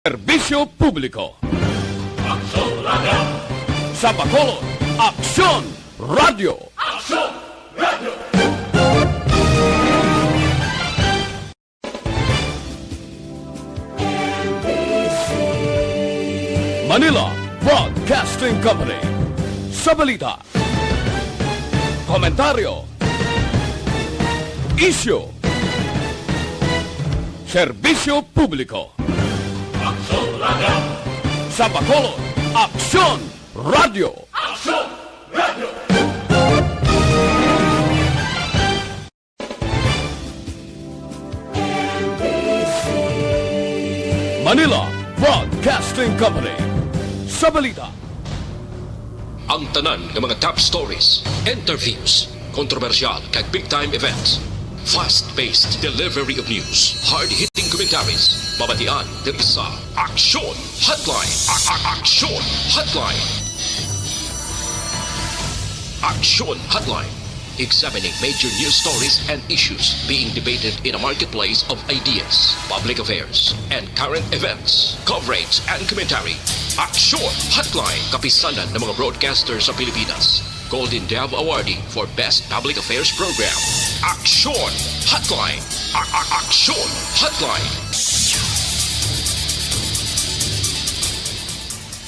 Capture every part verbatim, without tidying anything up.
Serbisyo publiko. Aksyon Radio. Sa Bacolod, Aksyon Radio. Aksyon Radio. Manila Broadcasting Company. Sa balita, komentaryo, isyu, serbisyo publiko. Aksyon Radio. Sa Bacolod, Aksyon Radio. Aksyon Radio. Manila Broadcasting Company. Sa balita, ang tanan nga mga top stories, interviews, kontrobersyal kag big time events. Fast-paced delivery of news, hard-hitting commentaries, mabatian diri sa Aksyon Hotline. A- a- Aksyon Hotline. Aksyon Hotline. Examining major news stories and issues being debated in a marketplace of ideas, public affairs, and current events. Coverage and commentary. Aksyon Hotline. Kapisanan ng mga broadcaster sa Pilipinas. Golden Dove Awardee for Best Public Affairs Program. Aksyon Hotline. A- a- Aksyon Hotline.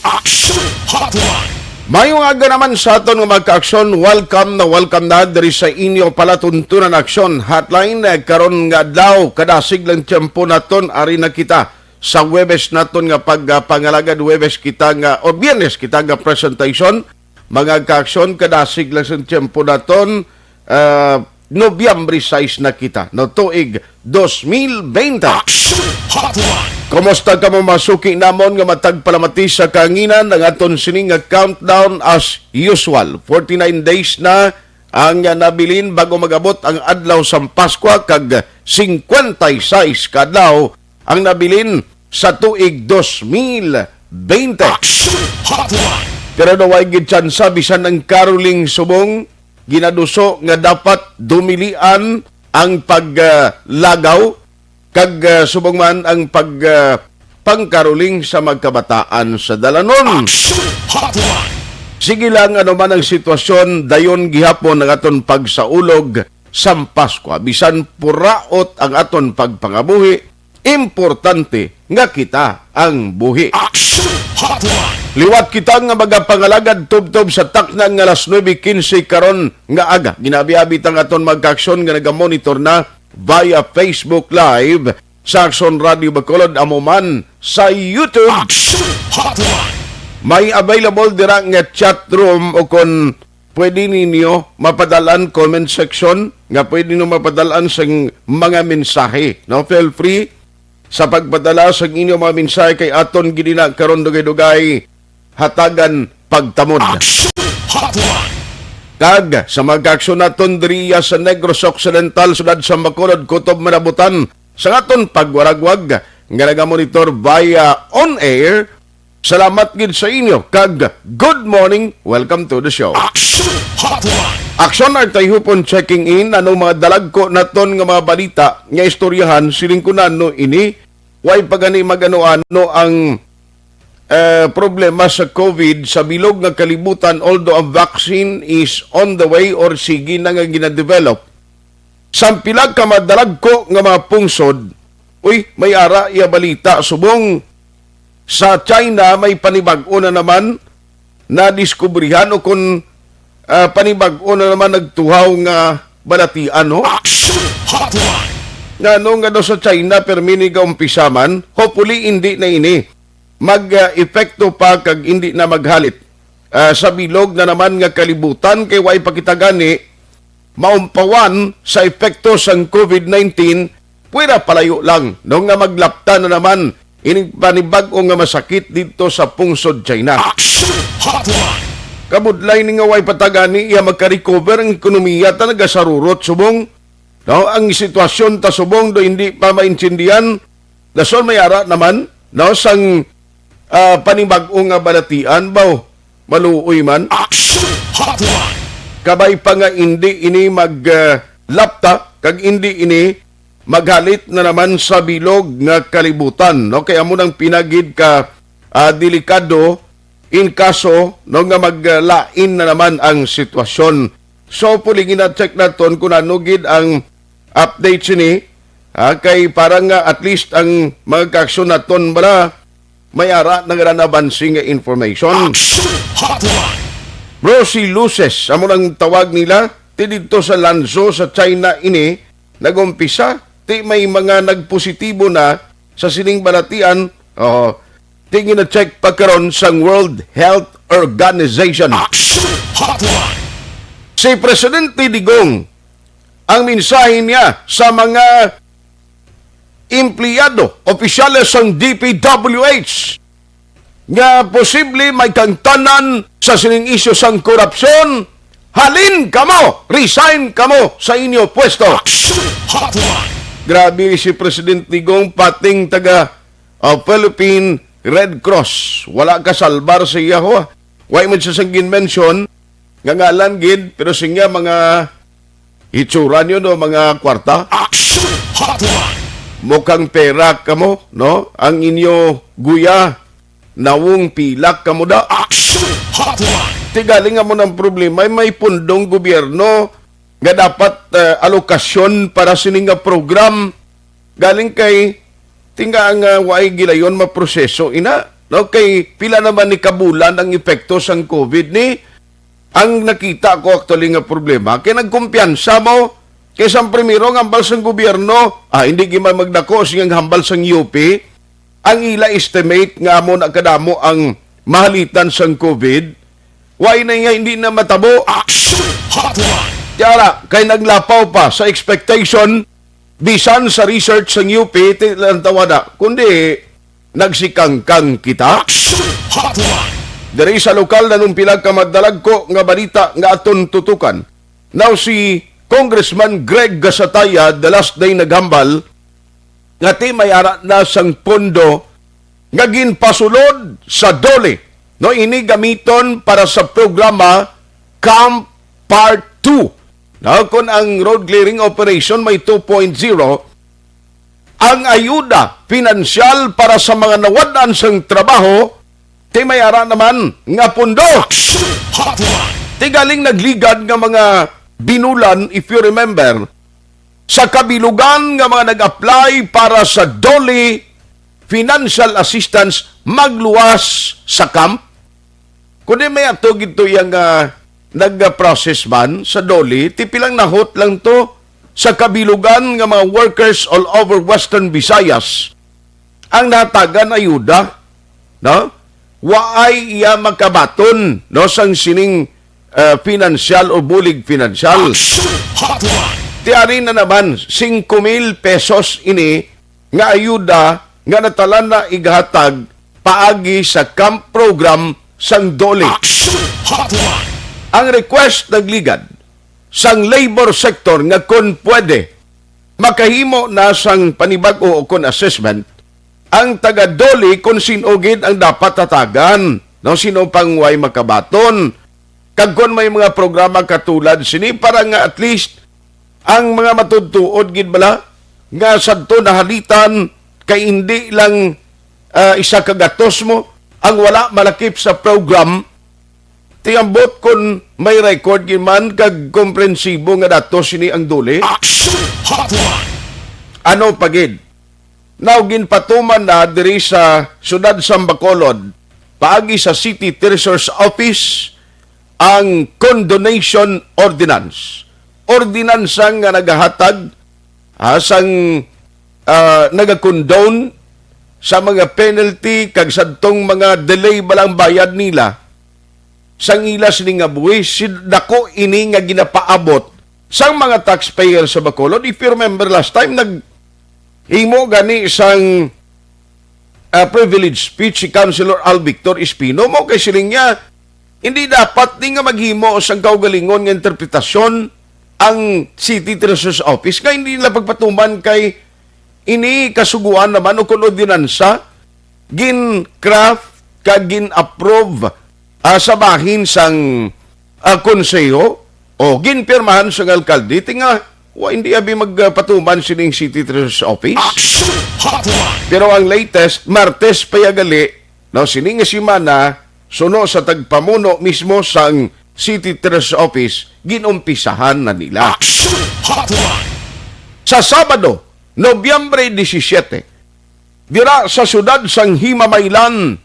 Aksyon Hotline. Mayong aga naman sa aton nga mga kaaksyon. Welcome na welcome na diri sa inyo palatuntunan Aksyon Hotline. Eh, karon nga adlaw, kadasig lang tiyempo naton, ari na kita sa Huwebes naton nga pagpangalagad, Huwebes kita nga, o Biyernes kita nga presentation. Mga kaaksyon, kadasig lang sa tiyempo naton, ah, Nobyembre sais na kita, no, tuig dos mil bente. Action Hotline. Kumusta kamo, mga suki namon nga matag palamati sa kahanginan? Ang aton sini nga countdown as usual. Forty-nine days na ang nabilin bago mag-abot ang adlaw sang Paskwa, kag singkwenta y seis ka adlaw ang nabilin sa tuig dos mil bente. Action Hotline. Pero daw way gid tsansa, bisan ang caroling subong ginaduso nga dapat dumilian ang paglagaw, kag, ah, subong man ang pag, ah, pangkaroling sa magkabataan sa dalanon. Action Hotline. Sige lang, ano man ang sitwasyon, dayon gihapon ang aton pagsaulog sang Paskwa. Bisan puraot ang aton pagpangabuhi, importante nga kita ang buhi. Action Hotline. Liwat kita nga magapangalagad tubtob sa takna nga alas nuebe quince karon nga aga. Ginabi-abi ta ang aton mga kaaksyon nga nagamonitor na via Facebook Live sa Aksyon Radio Bacolod, amo man sa YouTube. Action Hotline. May available dira nga chat room, o kon pwede ninyo mapadal-an comment section, nga pwede ninyo mapadal-an sang mga mensahe, no? Feel free sa pagpadala sang inyong mga mensahe kay aton gid ina karon dugay-dugay hatagan pagtamod. Action Hotline. Kag sa mga kaaksyon naton diriya sa Negros Occidental, siyudad sa Bacolod, kutob Manabutan, sa aton pagwaragwag nga nagamonitor via on air, salamat gid sa inyo, kag good morning, welcome to the show. Action Hotline. Aksyon Artayhupon checking in, ano mga dalagko naton nga mga balita nga istoryahan, siling ko na, no, ini, way pa gani mag-ano-ano ang, eh, problema sa COVID sa bilog nga kalibutan, although ang vaccine is on the way or sige na nga ginadevelop. Sang pila ka madalagko nga mga pungsod, uy, may ara iya balita subong sa China may panibag-o na naman nadiskubrihan o kon, ah, panibag-o na naman nagtuhaw nga balatian, no? Action Hotline. Ngano nga daw sa China, permi ni gaumpisa man? Hopefully, hindi na ini mag, ah, epekto pa kag hindi na maghalit, ah, sa bilog na naman nga kalibutan, kay way pa kita gani maumpawan sa epekto sang COVID nineteen, pwera palayo lang, no, nga maglapta na naman ining panibag-o nga masakit didto sa pungsod China. Action Hotline. Kabudlay ni nga way pa ta gani iya magka-recover ang ekonomiya ta nagasarurot subong, no, ang sitwasyon ta subong do hindi pa maintindihan, dason may ara naman, no, sang, ah, panibag-o nga balatian, baw, maluoy man. Action Hotline. Kabay pa nga indi ini mag, ah, lapta, kag indi ini maghalit na naman sa bilog nga kalibutan, no? Kay amo nang pinagid ka, ah, delikado in kaso, no, nga maglain na naman ang sitwasyon. So, puli gina-check naton kung ano gid ang update sini, ah, kay para nga at least ang mga kaaksyon naton bala may ara na nga nabansi nga information. Action Hotline. Brucellosis, amo nang tawag nila, ti didto sa Lanzhou sa China ini nag-umpisa. Ti may mga nagpositibo na sa sining balatian, oh, ti gina-check pa karon sang World Health Organization. Action Hotline. Si Presidente Digong, ang mensahe niya sa mga empleyado, opisyales sang D P W H, nga posible may kangtanan sa sining isyu sang korupsyon, halin kamo, resign kamo sa inyo pwesto. Action Hotline. Grabe si President Digong, pating taga, uh, Philippine Red Cross. Wala ka salbar sa iya, ho. Wa man siya sang ginmention nga ngalan gid, pero siya mga itsura niyo, no, mga kwarta. Action Hotline. Mukhang pera kamo, no? Ang inyo guya, nawong pilak kamo da. Action Hotline. Ti galing nga mo ng problema, may pundong gobyerno nga dapat, eh, alokasyon para sini nga program. Galing kay tinga nga waay gilayon maproseso ina, no? Kay pila naman ni kabulan ang epekto sang COVID ni ang nakita ko actually nga problema kay nagkumpiyansa mo kay sang primero nga hambal sang gobyerno, ah, hindi gid man magdako sing hambal sang U P, ang ila estimate nga amo na kadamo ang mahalitan sang COVID, why na nga hindi na matabo? Action Hotline. Tiara, kay naglapaw pa sa expectation, bisan sa research sang U P, ti lang tawada, kundi nagsikangkang kita. Action Hotline. Diri sa lokal, nanong pila ka madalagko nga balita nga aton tutukan. Now, si Congressman Greg Gasataya, the last day naghambal, nga ti may ara na sang pondo nga ginpasulod sa DOLE, no, ini gamiton para sa programa Camp Part two. No, kung ang road clearing operation may two point zero, ang ayuda pinansyal para sa mga nawad-an sang trabaho, ti may ara naman nga pondo. Action Hotline. Ti galing nagligad nga mga binulan, if you remember, sa kabilugan nga mga nag-apply para sa DOLE financial assistance magluwas sa camp. Kundi may ato gid to yang, ah, nag-process man sa DOLE, ti pilang nahot lang to sa kabilugan nga mga workers all over Western Visayas ang natagan ayuda, no? Waay iya makabaton, no, sang sining, ah, pinansyal o bulig pinansyal. Action Hotline. Ti ari na naman, singko mil pesos ini nga ayuda nga natalan na igahatag paagi sa camp program sang DOLE. Action Hotline. Ang request nagligad sang labor sector nga kon pwede makahimo na sang panibag-o o kon assessment ang taga DOLE kon sin-o gid ang dapat hatagan, no, sin-o pang way makabaton, kag kon may mga programa katulad sini para nga at least ang mga matutuod gid bala nga sadto nahalitan kay hindi lang, ah, isa ka gatos mo ang wala malakip sa program, tiambot kon may record gid man kag komprensibo nga datos sini ang DOLE. Action Hotline. Ano pa gid? Now, ginpatuman na diri sa siyudad sang Bacolod, paagi sa City Treasurer's Office, ang condonation ordinance. Ordinansa nga nagahatag, ah, sang, ah, nagakondone sa mga penalty kag sadtong mga delay balang bayad nila sang ila sini nga buhis. Sid-, dako ini nga ginapaabot sang mga taxpayer sa Bacolod. If you remember last time, nag-, himo gani sang, ah, privilege speech si Councilor Al Victor Espino, mo kay siling niya, hindi dapat ni nga maghimo sang kaugalingon nga interpretasyon ang City Treasurer's Office nga hindi nila pagpatuman kay ini kasuguan naman o kon ordinansa gin-craft kag gin-approve, ah, sa bahin sang, ah, konseho o ginpirmahan sang alkalde. Ti nga Wa, hindi abi magpatuman sining City Treasurer's Office. Action Hotline! Pero ang latest, Martes pa ya gali, no, sini nga semana, suno sa tagpamuno mismo sang City Treasurer's Office, ginumpisahan na nila. Action Hotline! Sa Sabado, Nobyembre disisiete, dira sa siyudad sang Himamaylan,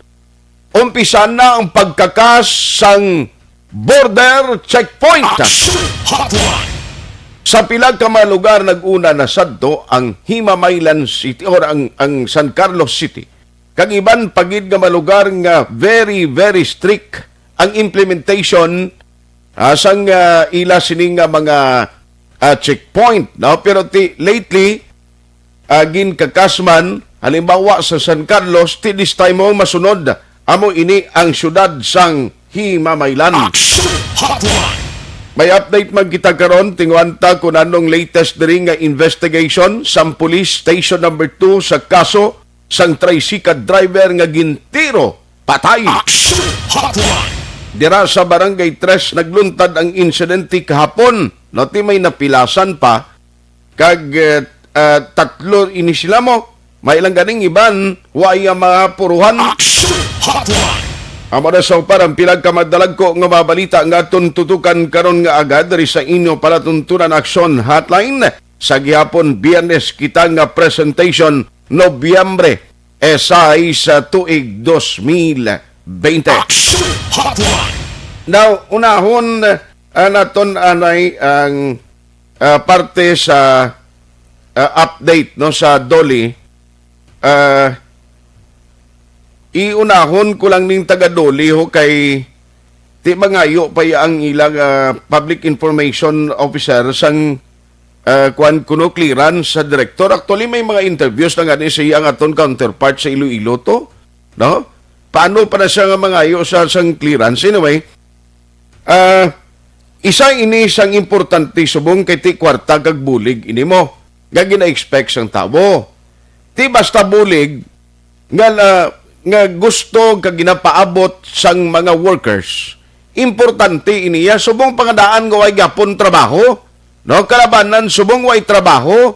umpisa na ang pagkakas sang border checkpoint. Action Hotline! Sa pila ka mga lugar, nag-una na sadto ang Himamaylan City or ang, ang San Carlos City. Kag iban pa gid nga mga lugar nga very, very strict ang implementation, ah, sang, ah, ila sini nga mga, ah, checkpoint, no? Pero ti, lately, ah, ginkakas man, halimbawa sa San Carlos, ti this time mo masunod, amo ini ang siyudad sang Himamaylan. Action Hotline! May update man kita karon, tinguhan ta kung anong latest diri nga investigation sang Police Station Number Two sa kaso sang tricycle driver nga gintiro patay. Action Hotline! Dira sa Barangay Tres nagluntad ang insidente kahapon. No, ti may napilasan pa, kag, eh, ah, tatlo ini sila mo. May lang ganing iban, wa iya mga puruhan. Action Hotline! Amo na sa upar ang pila ka madalagko nga mga balita nga aton tutukan karon nga agad diri sa inyo palatuntunan Action Hotline. Sa gihapon, Biyernes kita nga presentation, Nobyembre, eh, sais sa tuig dos mil bente. Action Hotline! Now, unahon, ah, naton anay ang, ah, parte sa, ah, update, no, sa DOLE. Ah, iunahon ko lang ning taga DOLE, ho, kay ti mangayo pa iya ang ilang, ah, public information officer sang, ah, kuan kuno, clearance sa direktor. Actually, may mga interviews na gani siya ang aton counterpart sa Iloilo to, no? Paano pa na siya nga mangayo sa sang clearance? Anyway, ah, isa ini sang importante subong kay ti kwarta kag bulig ini mo nga gina-expect sang tawo. Ti basta bulig nga, ah, nga gusto kag ginapaabot sang mga workers, importante ini ya subong pangadaan nga way gapon trabaho, no? Kalabanan subong way trabaho,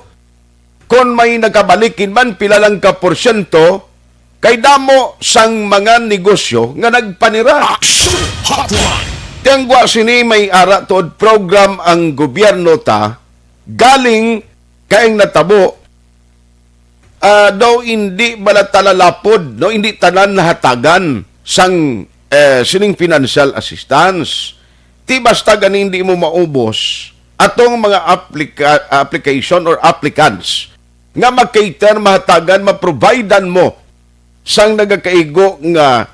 kon may nagabalik gid man pila lang ka porsyento, kay damo sang mga negosyo nga nagpanira. Action Hotline! Ti ang gwa sini may ara tuod program ang gobyerno ta, galing kay ang natabo, ah, daw hindi bala talalapod, no, hindi tanan nahatagan sang, eh, sining financial assistance. Ti basta gani hindi mo maubos atong mga aplika-, application or applicants nga ma-cater, mahatagan, ma-providean mo sang nagakaigo nga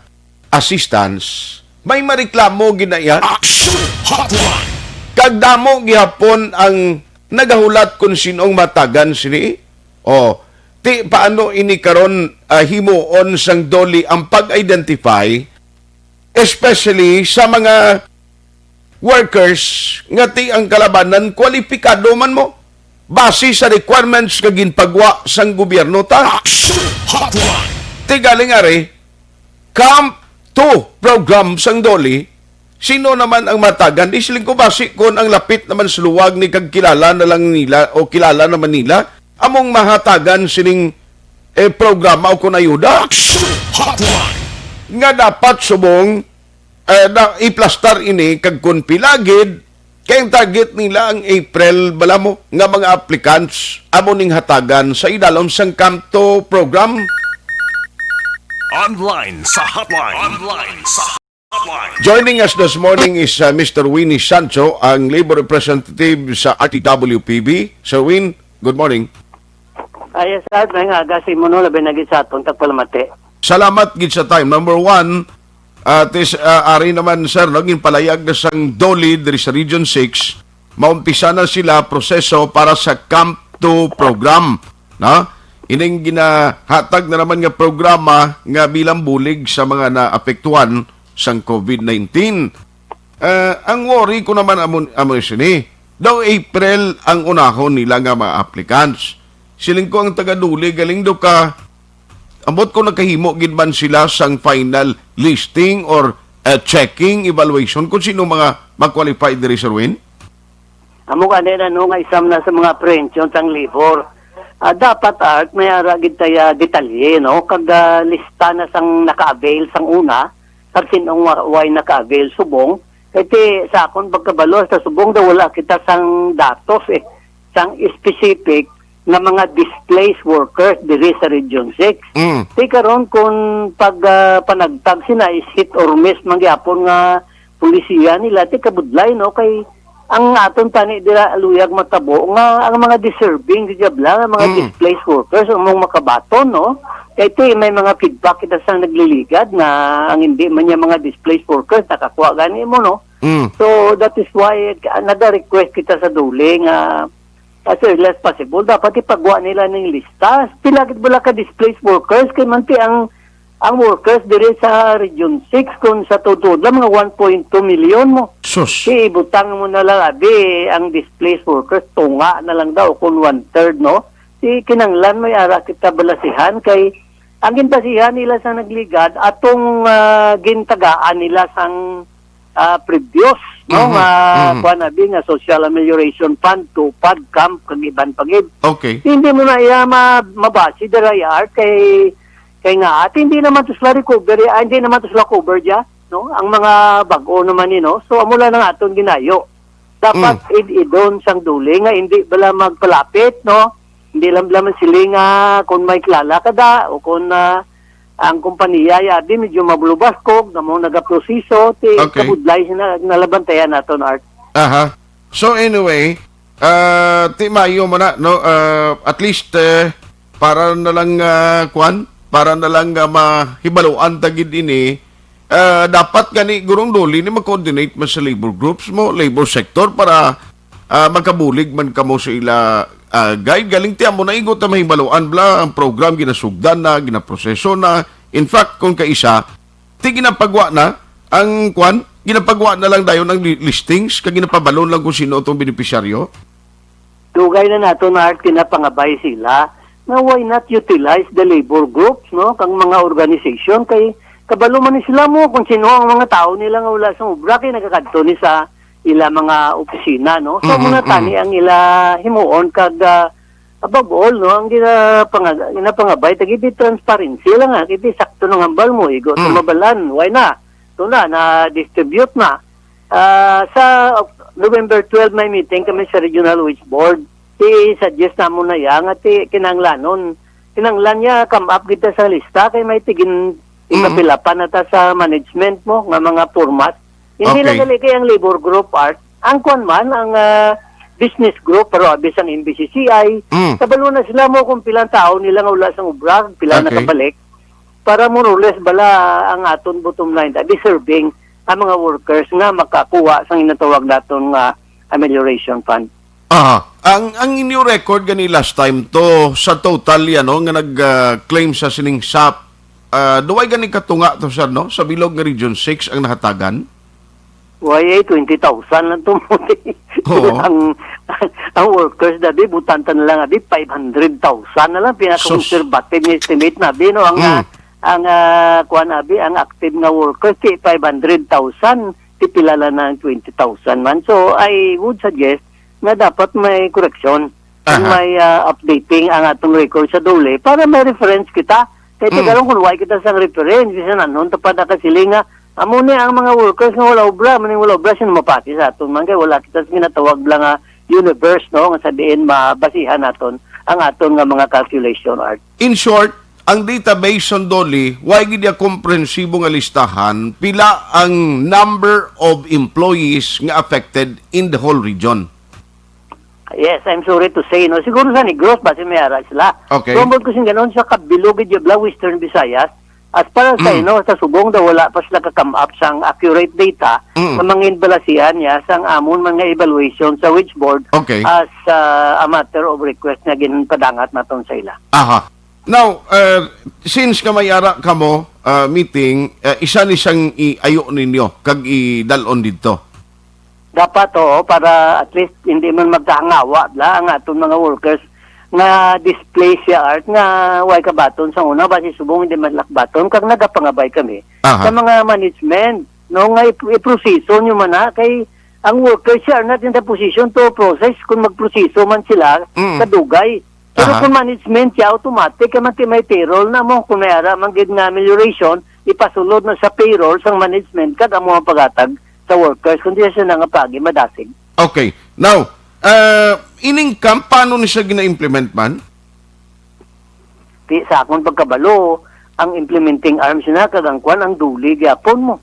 assistance, may mareklamo gid na iya. Action Hotline! Kag damo gihapon ang nagahulat kung sinong matagan sini. O, ti paano ini karon, ah, himuon sang DOLE ang pag-identify, especially sa mga workers nga ti ang kalabanan kwalipikado man mo base sa requirements nga ginpagwa sang gobyerno ta. Action Hotline! Ti galing ari, Camp two program sang DOLE, sino naman ang matagan? Di siling ko basi kon ang lapit naman sa luwag ni kag kilala na lang nila o kilala naman nila, among mahatagan sining, eh, programa o kon ayuda. Action Hotline! Nga dapat subong, eh, na iplastar ini kag kon pila gid, kay ang target nila ang April, bala mo, nga mga applicants amo ning hatagan sa idalom sang Camp two program. Online sa hotline. Online sa hotline. Joining us this morning is, uh, Mister Winnie Sancho, ang labor representative sa R T W P B. Sir Win, good morning. Ah, yes, sir. May nga aga sa imo, no, labi na gid sa aton tagpalamati. Salamat gid sa time. Number one, ah, tis, ah, ari naman, sir, no, ginpalayag na sang DOLE diri sa Region six, maumpisa na sila proseso para sa Camp two program, no? Ining ginahatag na naman nga programa nga bilang bulig sa mga naapektuhan sang COVID nineteen. Eh, ang worry ko naman amo, amo sini. Daw April ang unahon nila nga mga applicants. Siling ko ang taga DOLE, galing daw ka, ambot ko nakahimo gid man sila sang final listing or, eh, checking, evaluation kung sino mga ma-qualify diri, Sir Win? Amo gani na, no, nga isa na sa mga apprehension sang labor. Ah, dapat, Art, may ara gid taya detalye, no, kag, ah, lista na sang naka-avail sang una, kag sin-ong wa-, way naka-avail subong. Kay ti, sa akon pagkabalo, sa subong daw wala kita sang datos, eh, sang specific nga mga displaced workers diri sa Region six. Mm. Ti karon, kung pag, ah, panagtag sina is hit or miss man gyapon nga polisiya nila, ti kabudlay, no, kay ang aton tani dira luyag matabo nga ang mga deserving, di ba, nga mga Mm. displaced workers ang mong makabaton, no? Kay ti may mga feedback kita sa nagliligad nga ang hindi man niya mga displaced workers nakakuha gani mo, no? Mm. So that is why, ah, nag-request kita sa DOLE nga as early as possible dapat ipagwa nila ning lista. Pila gid bala ka displaced workers kay man ti ang ang workers diri sa Region six, kung sa tuod lang, mga one point two million mo. Sus. Si ibutang mo na lang, abi, ang displaced workers, tunga na lang daw kung one-third, no? Si kinanglan may ara kita balasihan kay ang ginbasihan nila sa nagligad, atong, ah, gintagaan nila sang, ah, previous, no, Mhm, nga, mhm. kuwan, abi, nga Social Amelioration Fund, tupad, camp, kag iban pa gid. Okay. Hindi mo na iya ma-, mabasi, dira, Art, kay Kay nga, at hindi naman to sila recover, ah, hindi naman to sila cover dya, no? Ang mga bag-o naman ni, no? So, amo lang ang aton ginayo. Dapat Mm. id-idon sang DOLE nga hindi bala magpalapit, no? Hindi lang bala man sila nga kung may kilala ka da o kung, ah, ang kompanya ya di medyo mabulubaskog na mo nagaproseso, ti Okay. kabudlay sina nalabantayan naton, Art. Aha. So anyway, ah, ti mayo man na, no? Ah, at least, eh, para na lang, ah, kwan, para na lang, ah, mahibaluan ta gid ini, ah, dapat gani gurong DOLE ni mag-coordinate man sa labor groups mo, labor sector para, ah, makabulig man kamo sa ila, ah, guide. Galing ti amo na igo ta mahibaluan bala ang program ginasugdan na, ginaproseso na. In fact, kung kaisa, ti ginapagwa na ang kwan, ginapagwa na lang dayon ang li-, listings, kag ginapabalon lang kung sino tong benepisyaryo? Dugay na nato na art ginapangabay sila nga why not utilize the labor groups, no, kang mga organization, kay kabalo man ni sila mo kung sino ang mga tawo nila nga wala sang obra kay nagakadto ni sa ila mga opisina, no? So, Mhm, muna tani mhm. ang ila himuon kag, ah, above all, no, ang ginapanga-, ginapangabay, tagi di transparency lang, ah, kay di sakto nang hambal mo, igo sa Mm. mabalan, why na? Ito na, na-distribute na. Ah, sa Oc-, November twelve, may meeting kami sa Regional Wage Board. Ti-suggest namo na iya nga ti kinahanglanon. Kinahanglan niya come up kita sa lista kay may tigin Mm. ipapilapan na ta sa management mo nga mga format. Hindi Okay. lang gali kay ang labor group, Art. Ang kwan man, ang, ah, business group, pero abis ang M B C C I, Mm. kabalo na sila mo kung pilang tao nila nga wala sang obra, pila Okay. nakabalik. Para more or less bala ang aton bottom line, deserving ang mga workers nga makakuha sang ginatawag naton nga amelioration fund. Aha. Ang, ang inyo record gani last time to, sa total yan, no, nga nag, ah, claim sa sining sap, ah, duway gani katunga to, sir, no? Sa bilog nga Region six ang nahatagan? Why, eh, twenty thousand lang to mo. Oo. Ang, ang workers, dabi, butanta na lang, abi, five hundred thousand na lang. Pinaka-conservative nga estimate na, abi, no? Ang, Mm. ah, ang, ah, kuwan, abi, ang active nga workers, ti five hundred thousand, ti pila lang na ang twenty thousand man. So, I would suggest na dapat may correction. Aha. May, ah, updating ang atong record sa DOLE para may reference kita. Kay Mm. karon kung wala kita sang reference, bisan anhon ta pa nakasiling nga, amo ni ang mga workers nga wala obra, maning wala obra, sino mapati sa aton man kay wala kita sa ginatawag lang nga universe, no, nga sa diin mabasihan naton ang aton nga mga calculation, Art. In short, ang database sa DOLE, way gid iya komprehensibo nga listahan pila ang number of employees nga affected in the whole region. Yes, I'm sorry to say, no? Siguro sa Negros, basi may ara sila. Okay. So, ambot ko sing ganon sa kabilog gid bala, Western Visayas. As far as I Mm. know, sa subong daw wala pa sila ka-come up sang accurate data Mm. nga mangin balasihan niya sang amon man nga evaluation sa wage board Okay. as, ah, a matter of request nga ginpadangat naton sa ila. Aha. Now, uh, since nga may ara kamo, uh, meeting, uh, isa ni sang iayo ninyo kag idalon didto. Dapat, oo, para at least hindi man magkahangawa bala ang aton mga workers nga displaced siya, Art, nga way kabaton sa una, basi subong hindi man lakbaton, kag nagapangabay kami Aha. sa mga management, no, nga ip-, iproseso nyo man na, kay Ang workers siya are not in the position to process kung magproseso man sila Mm. sa dugay. Pero Aha. kung management siya, automatic kay man may payroll na mo. Kung may ara man gid nga amelioration, ipasulod na sa payroll sang management kag amo ang paghatag sa workers kung di siya na nga pagi madasig. Okay. Now, uh, ining camp, paano ni siya gina-implement man? Di, sa akon pagkabalo, ang implementing arms na kag ang kwan ang DOLE gyapon mo.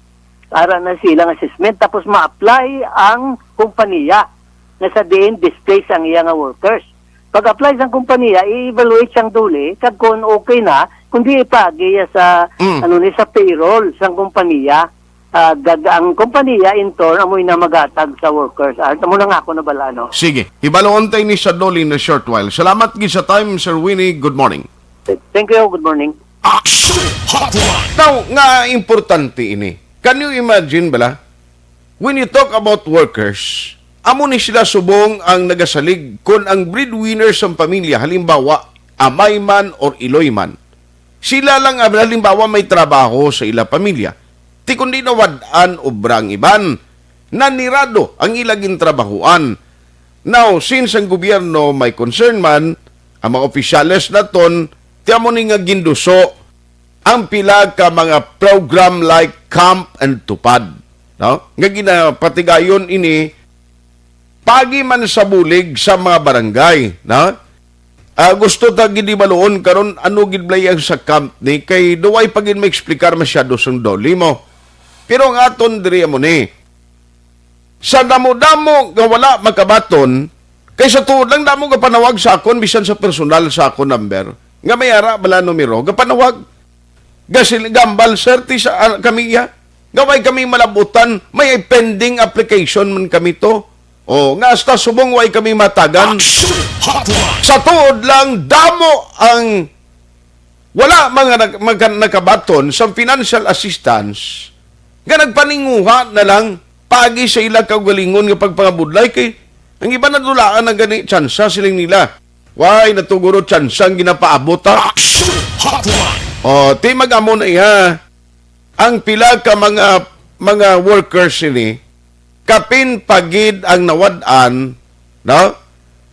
Ara na silang assessment tapos ma-apply ang kompanya na sa diin displace ang iya nga workers. Pag-apply sang kompanya, i-evaluate sang DOLE kag kung okay na, kung di ipagi sa Mm. ano ni sa payroll sang kompanya. Ah, gag ang kompanya in turn amoy na maghatag sa workers. Ah, amo na nga ako nabala, no? Sige, hibaluon tay ni sa DOLE in a short while. Salamat gid sa time, Sir Winnie. Good morning. Thank you. Good morning. Action Hotline. Now, nga importante ini. Can you imagine bala? When you talk about workers, amo ni sila subong ang nagasalig kon ang breadwinner sang pamilya, halimbawa, amay man or iloy man. Sila lang, ah, halimbawa, may trabaho sa ila pamilya. Ti kundi nawad-an obra ang iban, nanirado ang ila gintrabahuan. Now, since ang gobyerno may concern man, ang mga opisyales naton, ti amo ni nga ginduso ang pila ka mga program like Camp and Tupad, no? Nga ginapatigayon ini pagi man sa bulig sa mga barangay, no? Ah, gusto ta gid ibaluon karon ano gid bala ang sa camp ni, kay duway pa gid maexplikar masyado sang DOLE mo. Pero ang aton diri amo ni, sa damo-damo nga wala makabaton, kay sa tuod lang damo nga panawag sa akon, bisan sa personal sa akon number, nga may ara bala numero, gapanawag. Gasil-, gambal, sir, ti sa, ah, kami iya. Nga way kami malabutan, may pending application man kami to. O, nga hasta subong way kami matagan. Action Hotline. Sa tuod lang, damo ang wala mga nag-, magka-, nakabaton sa financial assistance nga nagpaninguha na lang pagi sa ila kaugalingon nga pagpangabudlay kay ang iba nadulaan na gani tsansa siling nila. Why natuguro tsansa ang ginapaabot, ha? Action Hotline. O, ti mag-amo na iya. Ang pila ka mga, mga workers sini, kapin pa gid ang nawad-an, no?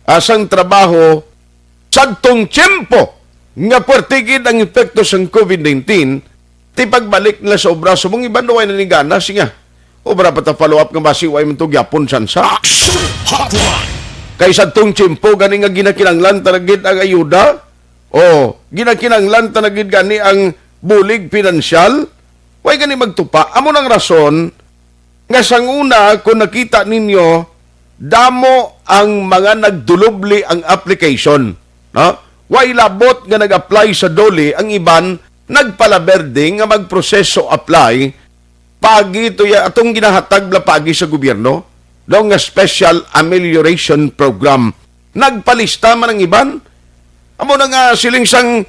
Asang trabaho, sadtong tiyempo nga puwerte gid ang epekto sang COVID nineteen, ti pagbalik nila sa obra, subong iban daw ay nanigana, siya, obra pa ta follow up nga basi way man to gyapon tsansa. Action Hotline. Kay sadtong tiyempo gani nga ginakinanglan ta na gid ang ayuda, o ginakinanglan ta na gid gani ang bulig pinansyal, way gani magtupa. Amo nang rason nga sang una, kung nakita ninyo, damo ang mga nagdulubli ang application, no? Way labot nga nag-apply sa DOLE, ang iban nagpalaberde nga magproseso apply pagi to ya atong ginahatag bala pagi sa gobyerno, no, nga special amelioration program. Nagpalista man ang iban. Amo na nga siling sang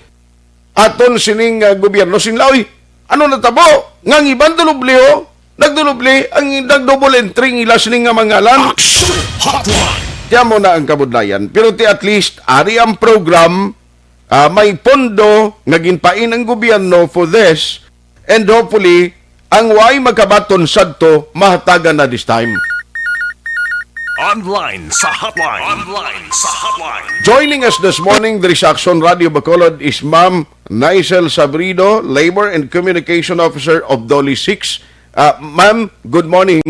aton sining, ah, gobyerno, sila, "Oy, ano natabo? Nga ang iban dulubli, oh. Nagdulubli, ang nag-double entry ang ila sining nga mga ngalan." Action Hotline. Kaya mo na ang kabudlayan. Pero ti at least, ari ang program, ah, may pondo nga ginpain ang gobyerno for this, and hopefully, ang way makabaton sadto, mahatagan na this time. Online sa hotline. Online sa hotline. Joining us this morning diri sa Action Radio Bacolod is Ma'am Nicel Sabrido, Labor and Communication Officer of DOLE six. Ah, ma'am, good morning.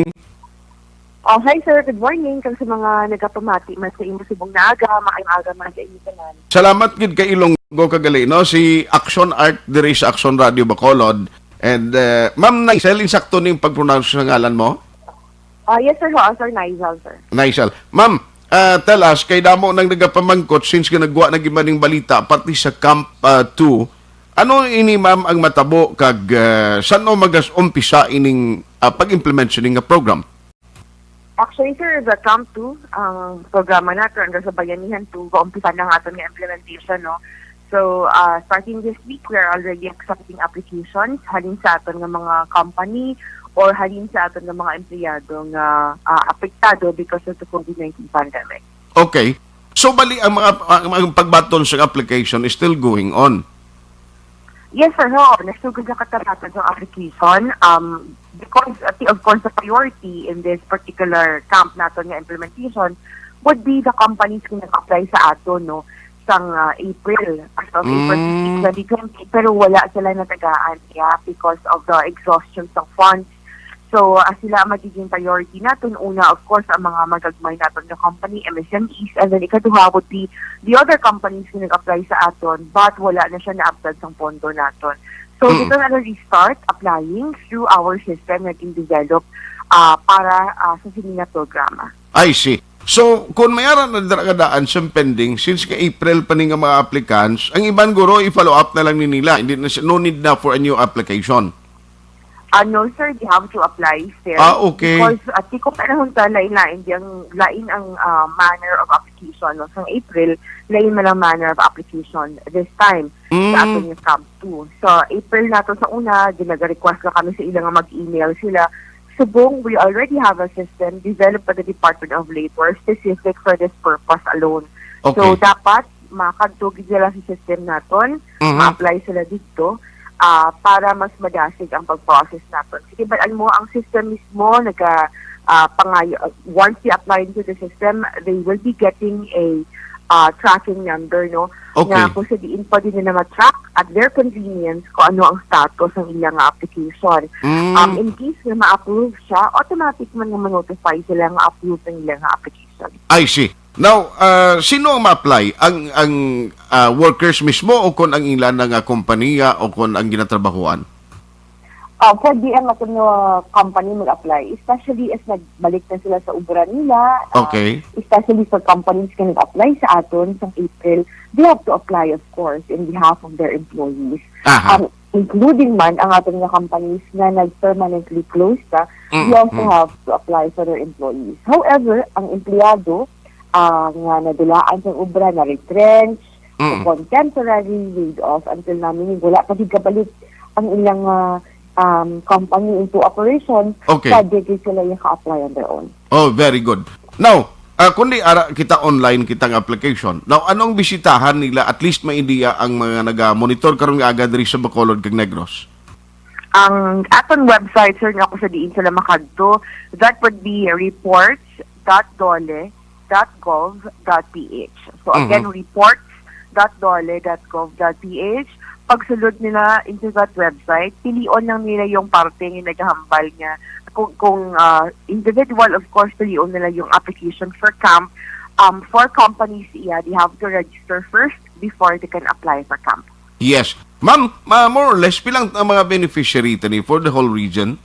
Oh, hi, sir. Good morning. Kag sa mga nagapamati man sa imo subong nga aga, maayong aga man sa inyo tanan. Salamat gid kay Ilonggo kagali, no? Si Action Art diri sa Action Radio Bacolod. And, eh, Ma'am Nicel, insakto ning pag-pronounce sa ngalan mo? Ah, yes, sir. Ho, sir Nigel, sir. Nicel. Ma'am, ah, tell us, kay damo nang nagapamangkot since nga nagwa na gid man ning balita, pati sa Camp, ah, two. Ano ini, ma'am, ang matabo kag, ah, san-o magas-umpisa ining, ah, pag-implement sining nga program? Actually, sir, the Camp two, ang programa nato, ang sa Bayanihan two, gaumpisa na nga aton nga implementation, no? So, ah, starting this week, we are already accepting applications halin sa aton nga mga company or halin sa aton nga mga empleyado nga, ah, apektado because of the COVID nineteen pandemic. Okay. So, bali, ang mga, ang, ang pagbaton sa application is still going on? Yes, sir. Oo, nasugod na katatatag ang application. Um, because, uh, of course, the priority in this particular camp naton nga implementation would be the companies nga nag-apply sa aton, no, sang, uh, April, as of April Mm. fifteen, twenty twenty, pero wala sila natagaan, yeah, because of the exhaustion sang funds. So, ah, sila ang magiging priority naton. Una, of course, ang mga magagmay naton nga company, M S M Es, and then ikaduha would be the other companies nga nag-apply sa aton, but wala na siya naabtan sang pondo naton. So, Mm. dito na nag-start applying through our system nga gin-develop, ah, para, ah, sa sini nga programa. I see. So, kung may ara na dira kadaan sa pending, since ka April pa ni nga mga applicants, ang iban guro i-follow up na lang ni nila. Hindi na siya, no need na for a new application. Ah, no, sir, they have to apply still. Ah, okay. Because, ah, ti kung panahon ta, lain-lain, di ang, lain ang, ah, manner of application, no? Sang April, lain man ang manner of application this time sa Mm. aton nga camp two. So, April nato sa una, ginaga-request na kami sa ila nga mag-email sila. Subong, we already have a system developed by the Department of Labor specific for this purpose alone. So, Okay. dapat makadto gid sila sa system naton, Mhm. ma-apply sila dito, ah, para mas madasig ang pag-process naton. Kasi bal-an mo, ang system mismo, naga, ah, pangayo, ah, once they apply into the system, they will be getting a, ah, tracking number, no? Okay. Nga kung sa diin pa din nila ma-track at their convenience kung ano ang status ng ilang application. Mm. Um, in case nga ma-approve siya, automatic man nga ma-notify sila nga approve ang ilang application. I see. Now, ah, sino ang ma-apply? Ang, ang, ah, workers mismo o kon ang ila na nga kompanya o kon ang ginatrabahoan? Ah, pwede ang aton nga company mag-apply, especially if nagbalik na sila sa obra nila, ah, Okay. especially for companies nga nag-apply sa aton sang April, they have to apply, of course, in behalf of their employees. Aha. Um, including man ang aton nga companies nga nag-permanently close na, Mm, they also mm. have to apply for their employees. However, ang empleyado, ah, nga nadulaan sa obra, na-retrench, Mm. o kon temporary laid off until namin wala pa gid kabalik ang ilang, ah, um, company into operation, Okay. pwede gid sila yung ka-apply on their own. Oh, very good. Now, ah, kundi ara kita online kitang application. Now, anong bisitahan nila? At least may idea ang mga naga-monitor karong aga diri sa Bacolod kag Negros. Ang aton website, sir, nga kung sa diin sila makadto, that would be reports dot dole dot gov dot ph. So again, Mhm. reports dot dole dot gov dot ph. Pagsulod nila into that website, pilion lang nila yung parte nga nagahambal nga kung, kung, ah, individual, of course, pilion nila yung application for camp. Um, for companies, yeah, they have to register first before they can apply for camp. Yes. Ma'am, ma-, more or less, pilang ang mga beneficiary tani for the whole region?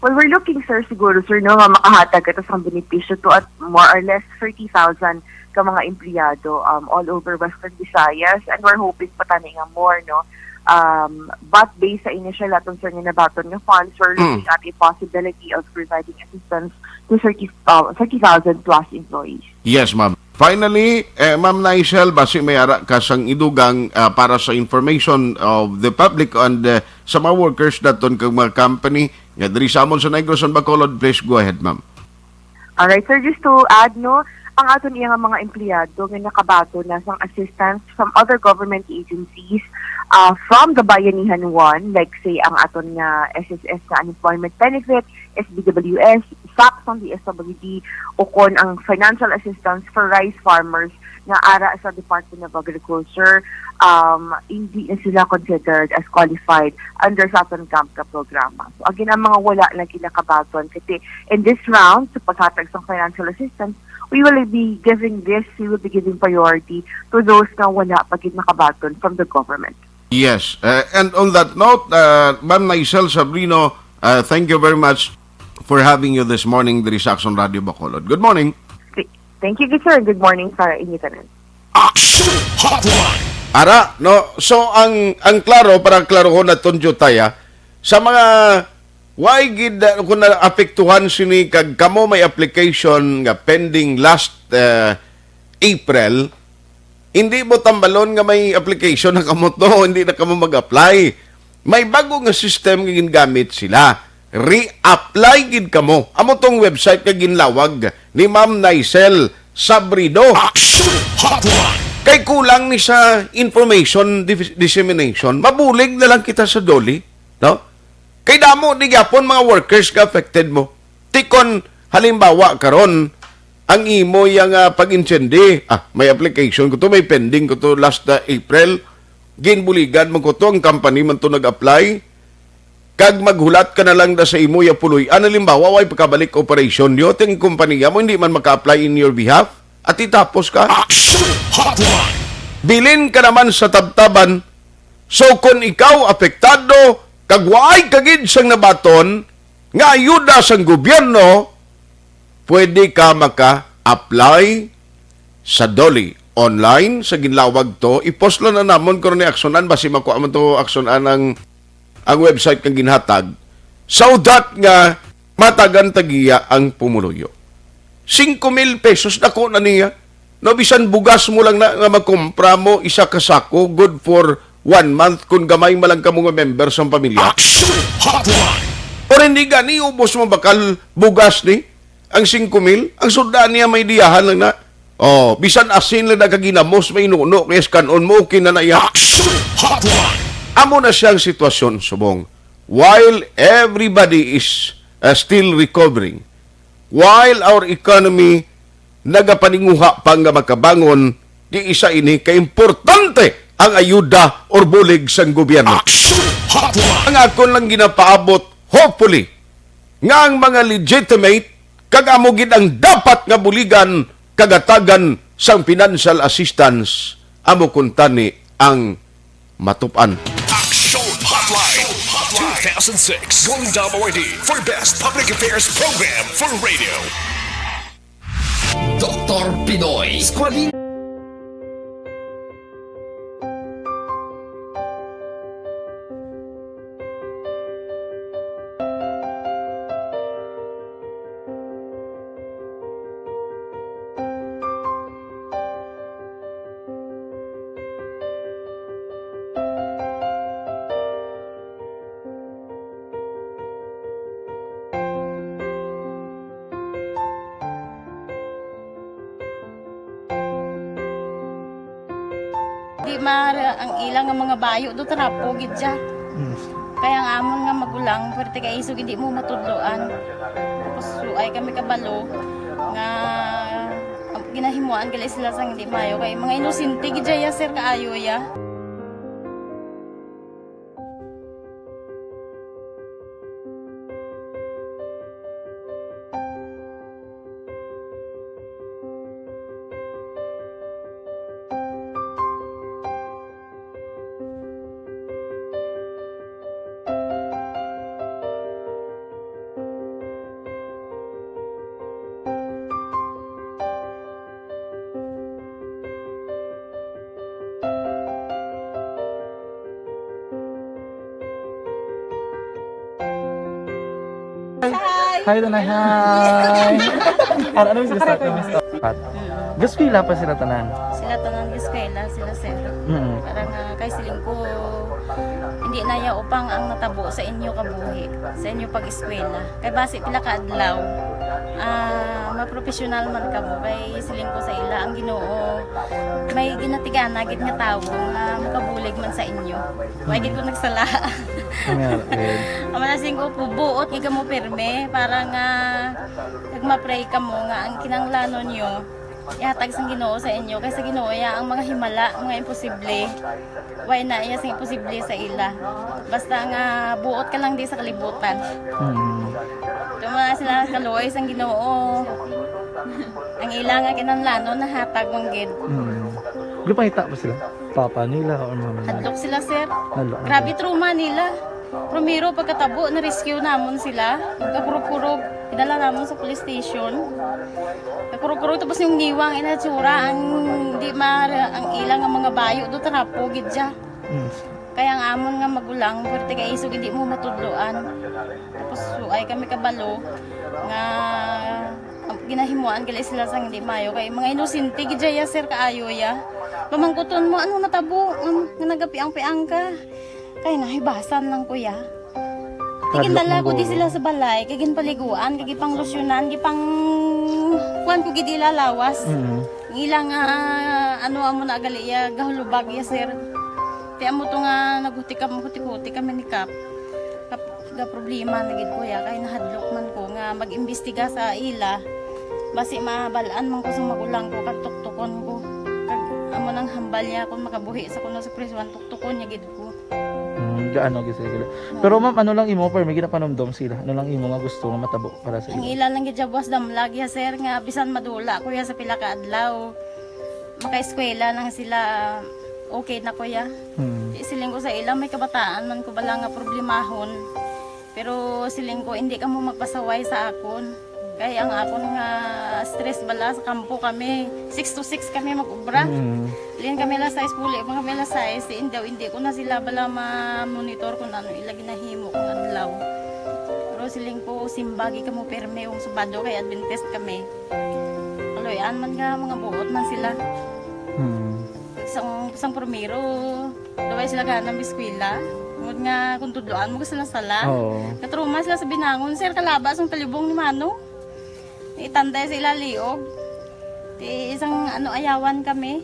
Well, we're looking, sir, siguro, sir, no, nga makahatag ito sang benepisyo to at more or less thirty thousand ka mga empleyado, um, all over Western Visayas, and we're hoping pa tani nga more, no? Um, but based sa initial naton, sir, nga nabaton nga funds, we're Mm. looking at a possibility of providing assistance to thirty, uh, thirty thousand plus employees. Yes, ma'am. Finally, eh, Ma'am Nicel, basi may ara ka sang idugang, ah, para sa information of the public and, eh, sa mga workers naton kag mga company nga diri sa amon sa Negros and Bacolod, please go ahead, ma'am. Alright, sir, just to add, no, ang aton iya nga mga empleyado nga nakabaton na sang assistance from other government agencies, ah, from the Bayanihan One, like say ang aton nga S S S nga unemployment benefit, S B W S, SAP sang D S W D, o kon ang financial assistance for rice farmers nga ara sa Department of Agriculture, um, hindi na sila considered as qualified under sa aton camp nga programa. So, again, ang mga wala lagi nakabaton, kasi in this round, sa paghatag sa financial assistance, we will be giving this, we will be giving priority to those nga wala pa gid nakabaton from the government. Yes. Uh, and on that note, uh, Ma'am Nicel Sabrino, uh, thank you very much for having you this morning diri sa Aksyon Radio Bacolod. Good morning. Th-, thank you, sir. Good morning sa inyo tanan. Aksyon Hotline. Ara, no? So, ang, ang klaro, para klarohon naton, Jutaya, sa mga, why gid, uh, kung naapektuhan sini kag kamo may application nga pending last, uh, April, hindi mo tambalon nga may application na kamo to, hindi na kamo mag-apply. May bago nga system nga gingamit sila. Re-apply gid kamo. Amo tong website nga ginlawag ni Ma'am Nicel Sabrino. Aksyon Hotline. Kay kulang ni sa information dis-, dissemination, mabulig na lang kita sa DOLE, no? Kay damo di gyapon mga workers nga affected mo. Ti kon halimbawa karon, ang imo yang, ah, pag-intindi, ah, may application ko to, may pending ko to last, ah, April, ginbuligan man ko to, ang company man to nag-apply, kag maghulat ka na lang da sa imo ya puloy-an. Halimbawa, way pagkabalik operasyon niyo, ting kompanya mo hindi man maka-apply in your behalf, at itapos ka. Action Hotline! Bilin ka naman sa tabtaban. So, kung ikaw apektado, kag waay ka gid sang nabaton nga ayuda sang gobyerno, pwede ka maka-apply sa DOLE online sa ginlawag to. I-post lang na namon karon ni aksyonan, basi makuha man to aksyonan ang, ang website nga ginhatag, so that nga matagan tagiya ang pumuluyo. Singko mil pesos, dako na niya. No, bisan bugas mo lang na nga makumpra mo isa ka sako, good for one month kung gamay man lang kamo nga member sang pamilya. Action Hotline! Or hindi gani, ubos mo bakal bugas ni ang singko mil, ang sudaan niya may diyahan lang na. Oh, bisan asin lang na kaginamos, may inuno, kaya scan-on mo, okay na na iya. Action Hotline! Amo na siya ang sitwasyon subong. While everybody is, uh, still recovering, while our economy nagapaninguha pa nga makabangon, di isa ini ka importante ang ayuda or bulig sang gobyerno. Action Hotline! Ang akon lang ginapaabot, hopefully, nga ang mga legitimate kag amo gid ang dapat nga buligan kag hatagan sang financial assistance, amo kuntani ang matup-an. Action Hotline two thousand six Golden Dome Awardee for Best Public Affairs Program for Radio. Doktor Pinoy Squad. Di ma-, ang ila nga mga bayo do trapo gid siya. Mm. Kaya ang amon nga magulang, pwerte kay isog hindi mo matudloan. Tapos suay kami kabalo nga ginahimuan gali sila sang hindi maayo. Kay mga inosente gid siya, sir, kaayo ya. Hi. Hi, Tanay. Hi. Ano, ano yung sila sa Pat? Gaskwela pa sila tanan? Sila tanan gaskwela, sila sir. Mm. Parang, ah, kay siling ko, hindi na ya upang ang natabo sa inyo kabuhi, sa inyo pag-eskwela. Kay basi pila ka adlaw, ah, mapropesyonal man kamo. Kay siling ko sa ila, ang Ginoo may ginatigana gid nga tawo nga makabulig man sa inyo. Wa gid ko nagsala. Ang nga, eh. Ang mga singko po, buot gid kamo pirme para nga nagma-pray kamo nga ang kinahanglanon nyo ihatag sang Ginoo sa inyo, kay sa Ginoo ya ang mga himala, mga imposible. Way na iya sing imposible sa ila. Basta nga buot ka lang di sa kalibutan. Mm. Kamo na sila kaluoy sang Ginoo. Ang ila nga kinahanglanon nahatag man gid. Mm. Gipangita ba sila? Papa nila or mama nila? Hadlok sila, sir. Hadlok. Grabe trauma nila. Primero, pagkatabo, na-rescue namon sila. Kakurog-kurog, idala namon sa police station. Kakurog-kurog, tapos yung niwang inatsura, ang di ma-, ang ilang nga mga bayo, do trapo gid siya. Mm. Kaya ang amon nga magulang, pwerte kay isog, hindi mo matudloan. Tapos, suay kami kabalo nga ginahimuan gali sila sang hindi maayo. Kay mga inosente gid ya, sir, kaayo ya. Pamangkuton mo, ano natabo? Um, nga nagapiang-piang ka? Kay nahibasan lang ko ya. Hadlok. Ginadala ko di sila sa balay, kay ginpaliguan, kay gipanglosyunan, gipang-, kuwan ko gid ila lawas. Mm. Ila nga, ano, amo na gali ya, gahulubag ya, sir. Ti amo to nga naghutik kam-, hutik-hutik kami ni Kap. Kap-, ga problema na gid ko ya, kay nahadlok man ko nga mag-imbestiga sa ila. Basi mabal-an man ko sa magulang ko, kag tuktukon ko. Kag amo nang hambal niya kung makabuhi sa kuno sa prisuhan, tuktukon niya gid ko. Hmm, gaano gid sila? Oo. Pero ma'am, ano lang imo, pero may ginapanumdom sila? Ano lang imo nga gusto nga matabo para sa Ang ila? Ila lang gid siya, boss, damlag ya, sir, nga bisan madula ko ya sa pila ka adlaw, makaeskwela lang sila, okay na ko ya. Hmm. Di siling ko sa ila, may kabataan man ko bala nga problemahon. Pero siling ko, hindi kamo magpasaway sa akon. Kay ang akon nga stress bala sa kampo kami, six to six kami mag-ubra. Mm. Lin kami alas sais, puli pa kami alas sais, si Indaw, hindi ko na sila bala ma-monitor kung ano ila ginahimo kung adlaw. Pero siling ko, simbagi kamo pirme kung Sabado kay Adventist kami. Kaloy-an man nga mga buot man sila. Mm. Sang, sang primero, daway sila gana mag-eskwela. Tungod nga kung tudloan mo sila sala. Oo. Natrauma sila sa binangon, sir, kalaba sang talibong ni Mano. Itanday sa ila liog. Ti isang ano, ayawan kami.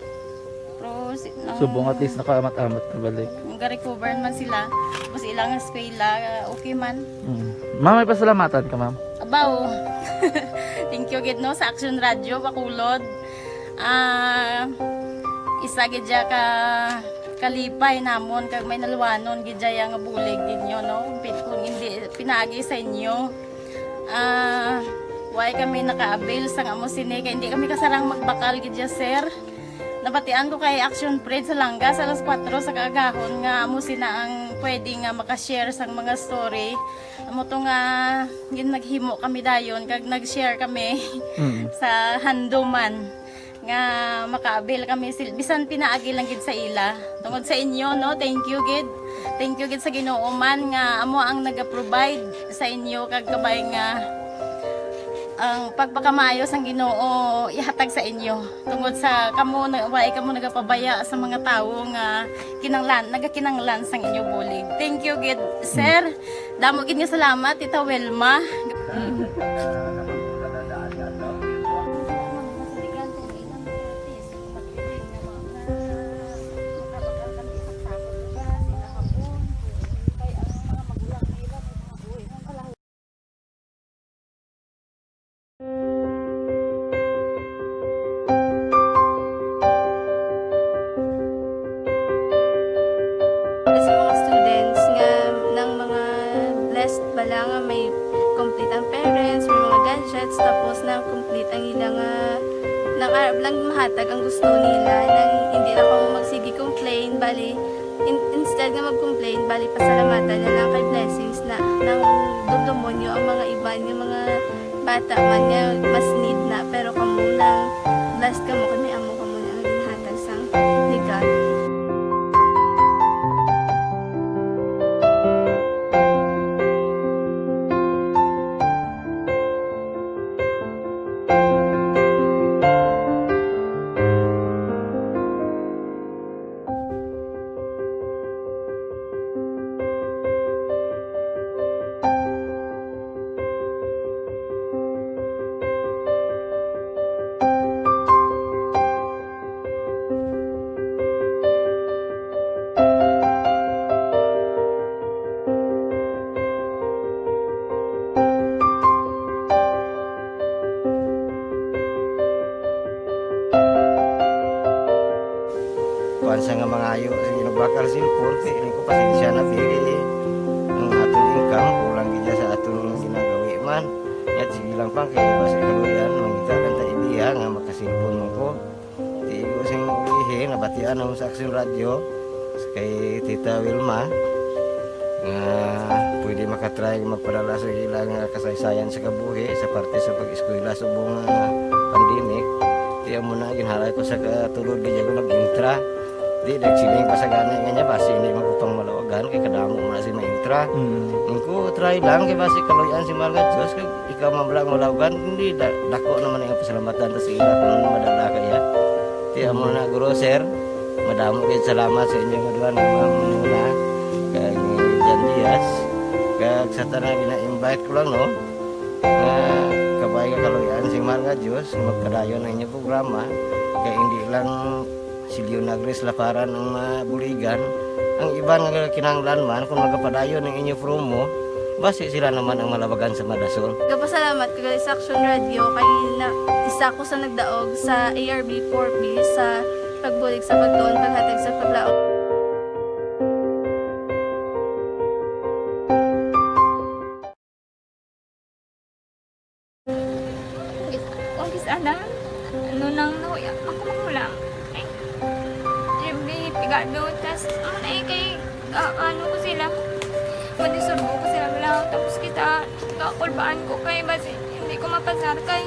Pero si, nang Subong at least nakaamat-amat na balik. Nag-recover man sila. Tapos ilang eskwela, okay man. Mm. Ma'am, may pasalamatan ka, ma'am? Abaw. Thank you gid, no, sa Action Radio Bacolod. Ah, isa gid siya ka kalipay namon kag may naluwanon gid siya nga bulig gid nyo, no? Pi-, kung hindi pinaagi sa inyo, ah, why kami naka-avail sang amo sini? Kay hindi kami kasarang magbakal gid siya, sir. Nabatian ko kay Action Fred sa Langga sa alas kuwatro sa kaagahon nga amo sina ang pwede nga maka-share sang mga story. Amo to nga gin-, naghimo kami dayon kag nag-share kami Mm. sa handuman nga maka-avail kami sil-, bisan pinaagi lang gid sa ila. Tungod sa inyo, no, thank you gid. Thank you gid sa Ginoo man nga amo ang naga-provide sa inyo kag kabay nga ang pagpakamaayo sang Ginoo ihatag sa inyo. Tungod sa kamo na, wa kamo nagapabaya sa mga tawo nga kinanglan, nagakinanglan sang inyo bulig. Thank you gid, sir. Damo gid nga salamat, Tita Wilma. Sa mga students nga nang mga blessed bala nga may complete ang parents, may mga gadgets, tapos nang complete ang ila nga, nang arab lang mahatag ang gusto nila, nang hindi na ko magsige complain, bali, in-, instead nga mag-complain, bali pasalamatan na lang kay blessings na nang dumdumon nyo ang mga iban nga mga bata man nga mas need na, pero kamo nang blessed kamo kay may amo kamo nga ginhatag sang ni God. Kuwan sa nga mangayo sa inugbakal cellphone, kay ko pasensya na, bili. Ang aton income, kulang gid sa aton ginagawi man. Yat, sige lang pa, kay basi kaluyan, mangita lang ta ibiya nga makasilpon man ko. Ti ko sing ulihi, nabatian namo sa Action Radio, kay Tita Wilma, nga pwede makatry magpadala sa ila nga kasaysayan sa kabuhi sa parte sa pag-eskwela subong nga pandemic. Ti amo na, ginhalay ko sa katulod, gid ako nag-intra. Di, nagsiling pa sa gani nga niya, basi hindi man ko pang malawagan, kay kadamo mo na si maintra. Mm. Yung ko, try lang, kay basi kaluyan si mahal nga Diyos, kag ikaw man bala ang malawagan, hindi, da-, dako naman ang pasalamatan ta sa ila kung madala kaya. Ti amo na, guro, sir, madamo kayo salamat sa inyo nga duha nga mga manuna, kag ni Jan Diaz, kag sa tanan gina-invite ko lang, no, nga kabay nga kaluyan sing mahal nga Diyos, nga magpadayon ang inyong programa, Kay hindi lang si Leonagris Laparan ang mabuligan. Ang iban nga kinahanglan man, kung magapadayon ang inyo promo, basi sila naman ang malabagan sa madason. Gapasalamat ko gali sa Action Radio kay na, isa ko sa nagdaog sa A R B four B sa pagbulig sa pagtuon, paghatag sa paglaom. Kung kis-, ana, ano nang nahuya, ako manghulam. Ay, every pigado, tas, ano na eh, kay, ah, ano ko sila, madisurbo ko sila, wala, tapos kita, kakulbaan ko kay, basi, hindi ko mapasar kay.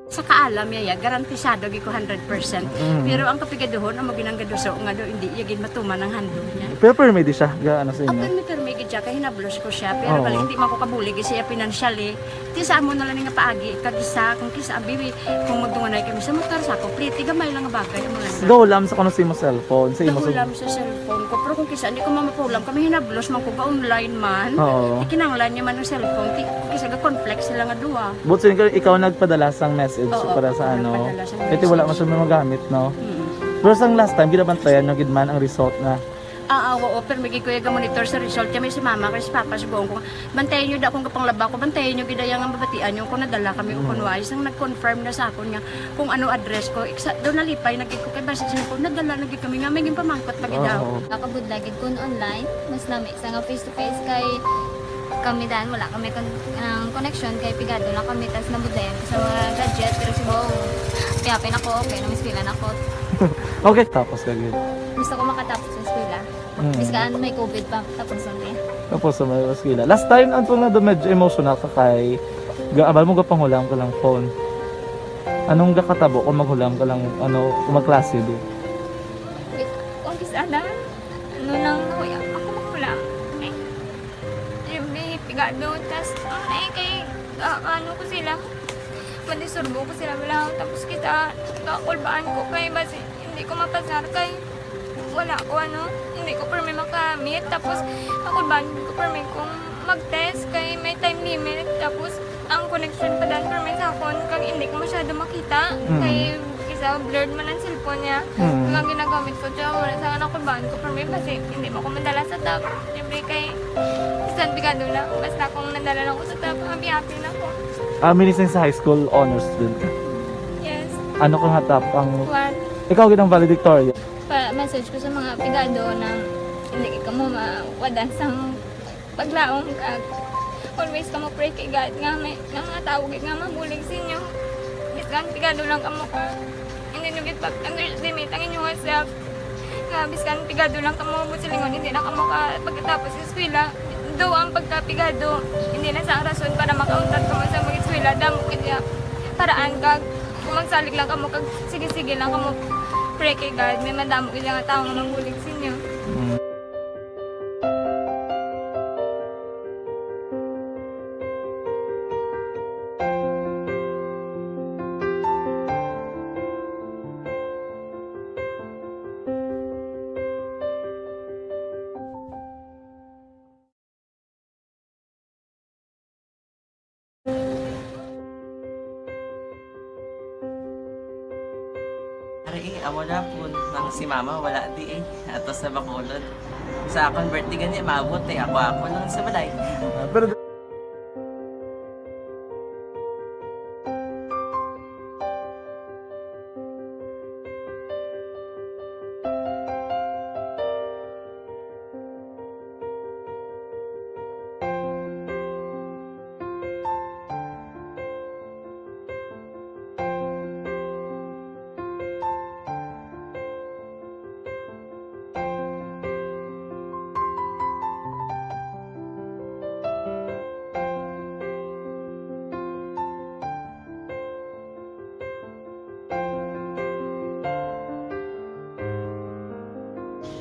Sa kaalam niya, ya, garantisado gid ko hundred percent. Mm. Pero ang kapigaduhon, amo ginang gaduso nga do, hindi iya gid matuman ang handog niya. Pero permi di siya, ga, ano sa inyo? Permi, permi gid siya, kay hinablos ko siya. Pero Oo. Bali, hindi man ko kabulig siya financially. Ti sa amo na lang nga paagi, kag isa, kung kisa, abi, kung magdunganay kami sa motor, sa ako, pliti, gamay lang nga bagay, amo lang. Gahulam sa kuno sa imo cellphone, sa imo sa Gahulam sa cellphone ko, pero kung kisa, hindi ko mamapahulam, kami hinablos man ko, ga-online man. Oo. Ikinanglan niya man ang cellphone, ti-, kung kisa, ga-conflict sila nga duha. But sin-, ikaw nagpadala sang message Oo, para sa ako ano? Nagpadala sang Ito wala message. Masyado magamit, no? Mm. Pero sang last time, ginabantayan nyo gid man ang result na? Ah, ah, oo, pero may gid ko yung monitor sa result. Kami si mama, kay si papa, si buong ko. Bantayan nyo da akong kapanglaba ko, bantayan nyo gid ang mabatian nyo kung nadala kami o Mm. kung wala. Isang nag-confirm na sa akon nga kung ano address ko. Iksa, doon nalipay na gid ko kay basi sa ko, nadala na gid kami nga may ginpamangkot pa gid daw. Oo. Nakabudlay gid kun online, mas nami sa nga face to face kay kami dan wala kami kon-, ang connection kay pigado lang kami tas nabudlayan ko sa mga gadget pero si Bong kaya pinako okay nang eskwela na ko. Okay, tapos ka gid. Gusto ko makatapos sa eskwela. Mm. Bis ka ano, may covid pa, tapos ang eh. Tapos sa may eskwela. Last time, ang tunga do medyo emotional ka kay ga-, abal mo gapanghulam ka lang phone. Anong gakatabo kung maghulam ka lang, ano, kung magklase di? Kung kis-, ano, ano lang, nahuya, ako maghulam. Eh, may pigado, tas, ano na eh, kay, ah, ano ko sila, madisurbo ko sila, wala, tapos kita, kakulbaan ko kay, basi, hindi ko mapasar kay, wala ko, ano, hindi ko permi makamit. Tapos, ako ba, hindi ko permi kung mag-test kay may time limit. Tapos, ang connection pa dan permi sa akon, kag hindi ko masyado makita. Mm. Kay, isa, blurred man ang cellphone niya. Mm. Ang ginagamit ko, siya, wala sa anak ko, baan ko permi, kasi hindi mo ko madala sa top. Siyempre, kay, isang pigado lang. Basta kung nadala lang ko sa top, happy-happy na ko. Ah, minising sa high school, honor student ka? Yes. Ano ka nga top ang One. Ikaw gid ang valedictorian? Pa-message ko sa mga pigado na hindi ka mo mawadan sang paglaom kag always ka mo pray kay God nga may nga mga tawo gid nga mabulig sa inyo. Bisan pigado lang kamo ka hindi nyo gid pag-underestimate ang inyong self. Nga bisan pigado lang kamo mo silingon hindi na kamo ka pagkatapos sa eskwela. Do ang pagkapigado hindi na sa rason para makauntat kamo sa mag-eskwela. Damo gid ya paraan kag kung magsalig lang kamo kag sige-sige lang kamo pray kay God, may madamo gid nga tawo nga mabulig sa inyo. Mm. Amo na po, nang si mama wala di eh. Ato sa Bacolod. Sa akon birthday gani, maabot eh. Ako-ako lang sa balay. Ah, pero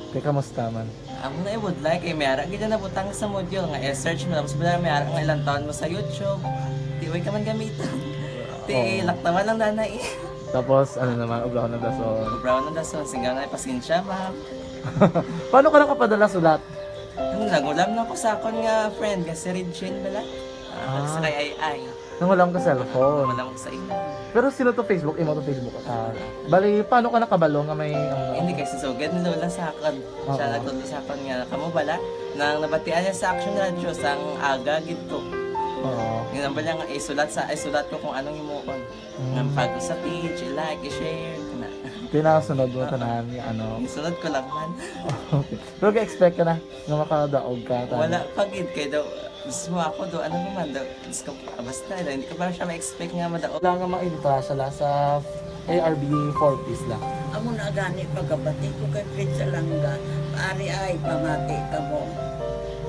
Kay kamusta man? Amo na, I would like, eh, may ara gid na nabutang sa module nga i-search mo, tapos bala may ara nga ilang taon mo sa YouTube. Di, way ka man gamiton. Ti, Oo. Laktawan lang na na eh. Tapos, ano naman, ublahon ng dason. Ublahon ng dason, singga na, pasensya, ma'am. Paano ka nakapadala sulat? Ano, nangulam na ko sa akon nga friend, nga si Regine bala. Ah, Ah. Sa kay Ay Ay. Nangulam ka cellphone. Wala ko sa imo. Pero sino to Facebook? Imo to Facebook? Ah, bali, paano ka nakabalo nga may, ano? Hindi, kay si Sugad ni Lola sa akon. Siya Oo. nagtudlo sa akon nga, kamo bala, nang nabatian niya sa Action Radio, sang aga gid to. Oo. Yun ang bala nga, isulat sa, isulat ko kung anong himuon. Mm. Nga pag sa page, i-like, i-share, kana. Kaya nakasunod mo Ah. tanan nga, ano? Yung sunod ko lang man. Okay. Pero ka-expect ka na nga makadaog ka, tanan? Wala pa gid, kay daw, mismo ako daw, ano naman daw, Diyos ko, ah, basta, hindi ko pa siya ma-expect nga madaog. Wala nga mailitra sila sa A R B four Ps lang. Amo na gani pagkabati ko kay Fred Salanga, "Ari ay, pamati ka mo."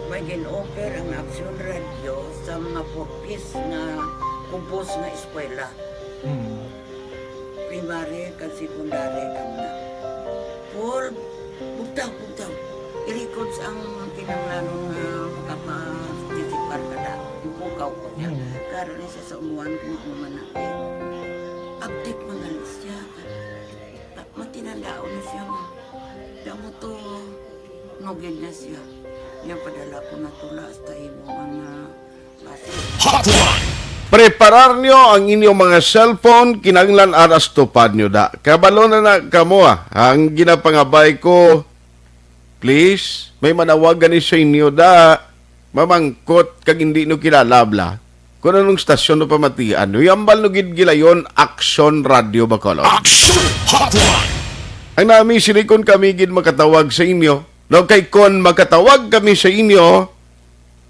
May gin-offer ang Action Radio sa mga four Ps nga kubos nga eskwela. Mm. Primary kag secondary kag na. Paul, bugtaw, bugtaw. I-records ang kinahanglanon nga makapa-, participar ka na. Ipukaw ko niya. Mm. Karon ni siya sa umuan kung ano man na, eh. Update man gali siya. Ta-, matinandaon na siya nga. Damo to, nugid na siya. Niya padala ko na tula hasta imo ang, ah, Hotline. Preparar nyo ang inyong mga cellphone, kinahanglan aras tupad nyo da. Kabalo na na kamo, ah. Ang ginapangabay ko, please, may manawag gani sa inyo da. Mamangkot kag hindi nyo kilala, bla. Kung anong stasyon no pamatian, uyambal no gid gilayon, Action Radio Bacolod. Action Hotline. Ang nami, sini kon kami gid makatawag sa inyo, no, kay kon makatawag kami sa inyo,